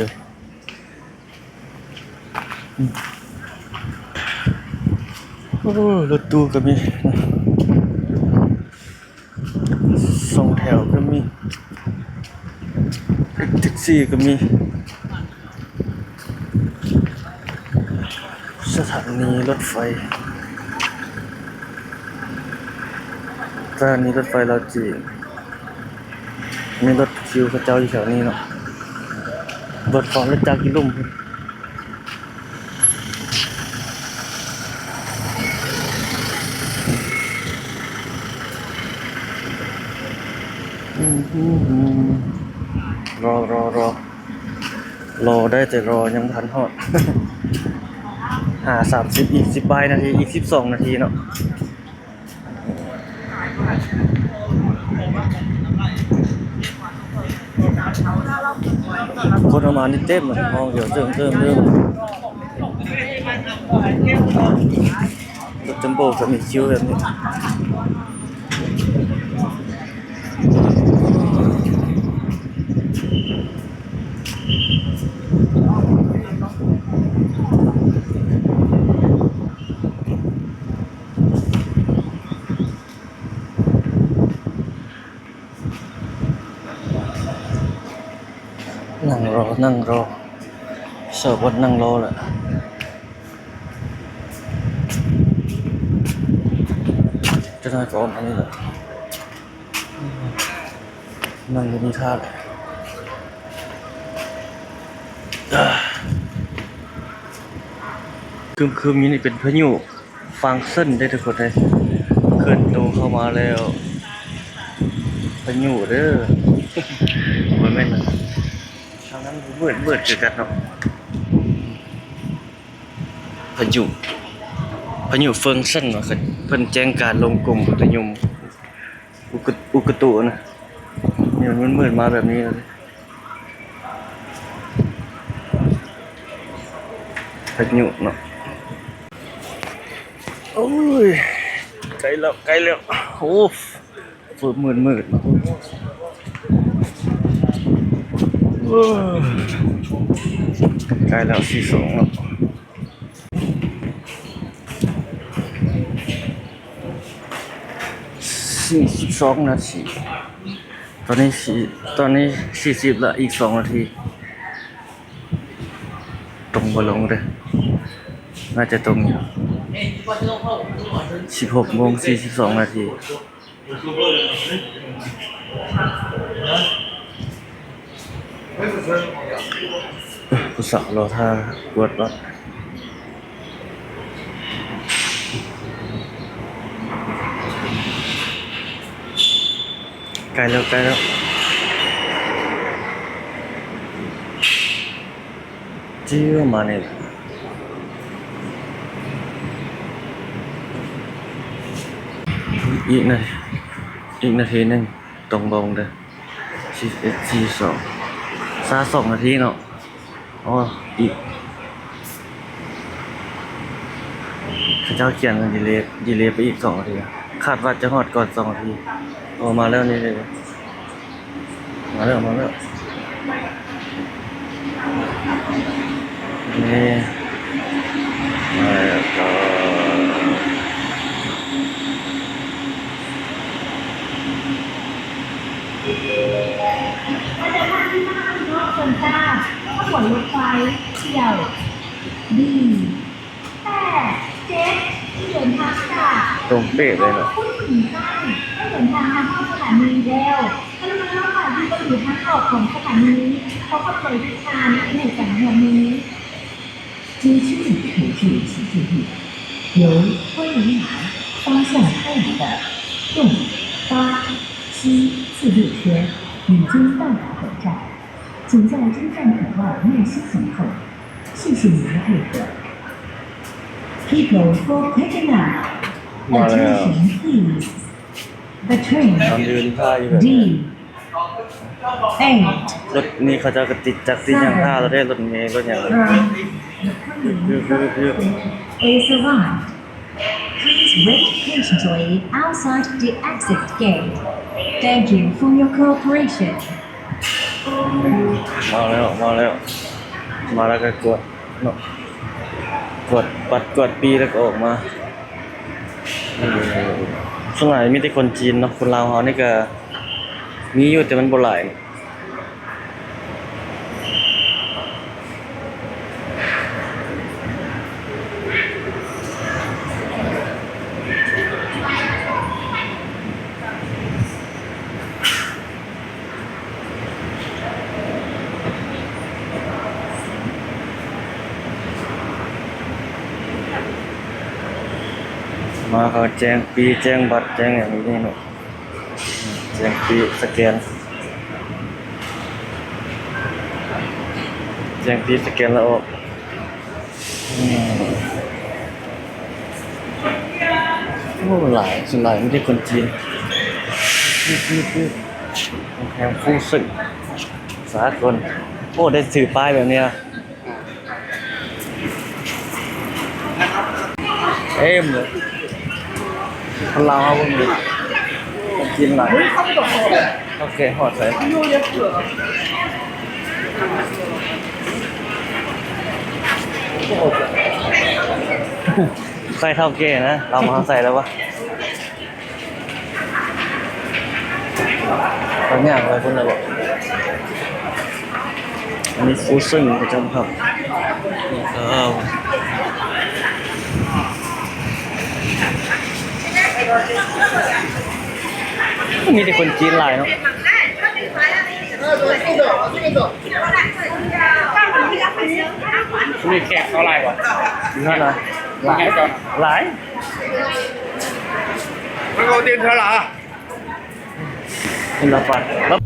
ໂອ້ ລົດຕູ້ກໍມີ ສອງແຖວກໍມີ ແທັກຊີກໍມີ. ສະຖານີລົດໄຟ ສະຖານີລົດໄຟລາວຈີນ. ມີລົດຄິວເຂົາເຈົ້າຢູ່ແຖວນີ້ເນາະ ລົດຂອງລົດຈັກຢູ່ລຸ່ມພຸ້ນ. ລໍ ລໍ ລໍ ລໍໄດ້ແຕ່ລໍ ຍັງບໍ່ທັນຮອດ ຫ້າສາມສິບ ອີກສິບປາຍນາທີ ອີກສິບສອງນາທີເນາະ. ຄົນເຂົ້າມານີ້ເຕັມເລີຍ ຫ້ອງດຽວເຕີມໆ ເຕີມ. ລົດຈັມໂບ້ກໍມີຄິວແບບນີ້. ນັ່ງລໍ ນັ່ງລໍ ຊອກບ່ອນນັ່ງລໍແຫຼະ. ຈັກໜ້ອຍກໍອອກມານີ້ແຫຼະ ນັ່ງຢູ່ນີ້ຖ້າແຫຼະ. ຄຶມໆ ຢູ່ນີ້ເປັນພາຍຸ ຟາງເຊິນເດ້ທຸກຄົນເອີຍ ເຄື່ອນໂຕເຂົ້າມາແລ້ວ ພາຍຸເດີ ບໍ່ແມ່ນ ທາງນັ້ນມືດໆ ຄືກັນເນາະ ພາຍຸ ພາຍຸເຟີງເຊິນວ່າ ເພິ່ນແຈ້ງການລົງກົມອຸຕຸນິຍົມ ອຸກະ ອຸກະຕຸນະ ນີ້ມັນມືດໆ ມາແບບນີ້ ພາຍຸເນາະ. ໂອ້ຍ ໃກ້ແລ້ວ ໃກ້ແລ້ວ ໂອ້ ມືດໆ ໂອ້ ໃກ້ແລ້ວ ສີ່ສອງເນາະ. ສີ່ສິບສອງນາທີ ຕອນນີ້ສີ່ ຕອນນີ້ສີ່ສິບລະ ອີກສອງນາທີ ຕົງບໍ່ລົງເດີ ໜ້າຈະຕົງຢູ່ ສິບຫົກໂມງສີ່ສິບສອງນາທີ. ຜູ້ສາວລໍຖ້າກວດບັດ. ໃກ້ແລ້ວ ໃກ້ແລ້ວ ຈິ້ວມານີ້ແຫຼະ. ອີກນາ ອີກນາທີໜຶ່ງ ຕ້ອງເບິ່ງເດີ ສິບເອັດ ສີ່ສິບສອງ ຊາວສອງນາທີເນາະ. ອໍ ອີກ ເຂົາເຈົ້າຂຽນດີເລ ດີເລໄປອີກສອງນາທີ ຄາດວ່າຈະຮອດກ່ອນສອງນາທີ. ໂອ້ ມາແລ້ວນີ້ເດ້ ມາແລ້ວ ມາແລ້ວ ນີ້ ມາແລ້ວ. ທ່ານໃດທ່ານທີ່ນັ່ງຢູ່ນອກເຊີນຈ້າ ຂະບວນລົດໄຟ ທ່ຽວ ດີ ແປດເຈັດ ທີ່ເດີນທາງຈາກ ຕົງເປະເລີຍເນາະ ນະຄອນຂຸນທາງ ໄດ້ເດີນທາງມາຮອດສະຖານີແລ້ວ. ກະລຸນາລົງມາທີ່ປະຕູທາງອອກຂອງສະຖານີ. ຂໍຂອບໃຈທຸກທ່ານທີ່ໃຫ້ການຮ່ວມມື. 捷运口至此站，由观音堂方向开来的动八七四六车已经到达本站，请在车站口外耐心等候。谢谢您的配合。People for picking up. ມາແລ້ວ Attention please. The train ຕອນຢືນຖ້າຢູ່ແບບນີ້ D eight ລົດນີ້ເຂົາເຈົ້າກະຕິດຈັກຕິດຫຍັງຖ້າແລ້ວເດ້ ລົດເມ ລົດຫຍັງ from the Queen Mother Station is arrived. Please wait patiently outside the exit gate. Thank you for your cooperation. ມາແລ້ວ ມາແລ້ວ ມາແລ້ວກະກວດເນາະ ກວດບັດກວດປີ້ແລ້ວກະອອກມາ. ເອີ ສ່ວນຫຼາຍມີແຕ່ຄົນຈີນເນາະ ຄົນລາວເຮົານີ້ກະມີຢູ່ ແຕ່ມັນບໍ່ຫຼາຍ. ມາເຂົາແຈ້ງປີ້ແຈ້ງບັດແຈ້ງຫຍັງຢູ່ນີ້ເນາະ ແຈ້ງປີ້ສະແກນ ແຈ້ງປີ້ສະແກນແລ້ວອອກ. ອືມ ໂອ້ ຫຼາຍ ສ່ວນຫຼາຍມີແຕ່ຄົນຈີນ. ໂຮງແຮມຟູເຊິງສາກົນ. ໂອ້ ໄດ້ຖືປ້າຍແບບນີ້ລະ ເຕັມເລີຍ. ຄົນລາວເຮົາບໍ່ມີ ຄົນຈີນຫຼາຍ. ໂອເຄ ຮອດໃສ ໃສ່ເຖົ້າແກ່ນະ ລາວມາໃສ່ແລ້ວວະ. ເຂົາຍ່າງໄປພຸ້ນແລ້ວບໍ? ອັນນີ້ຟູເຊິງປະຈຳພັກ. ມີແຕ່ຄົນຈີນຫຼາຍເນາະ. ມີແຂກເຂົາຫຼາຍບໍ່? ນັ້ນນະ ຫຼາຍ ຫຼາຍ. ມັນເອົາເຕັມເທົ່າລະ? ລະບາດ ລະ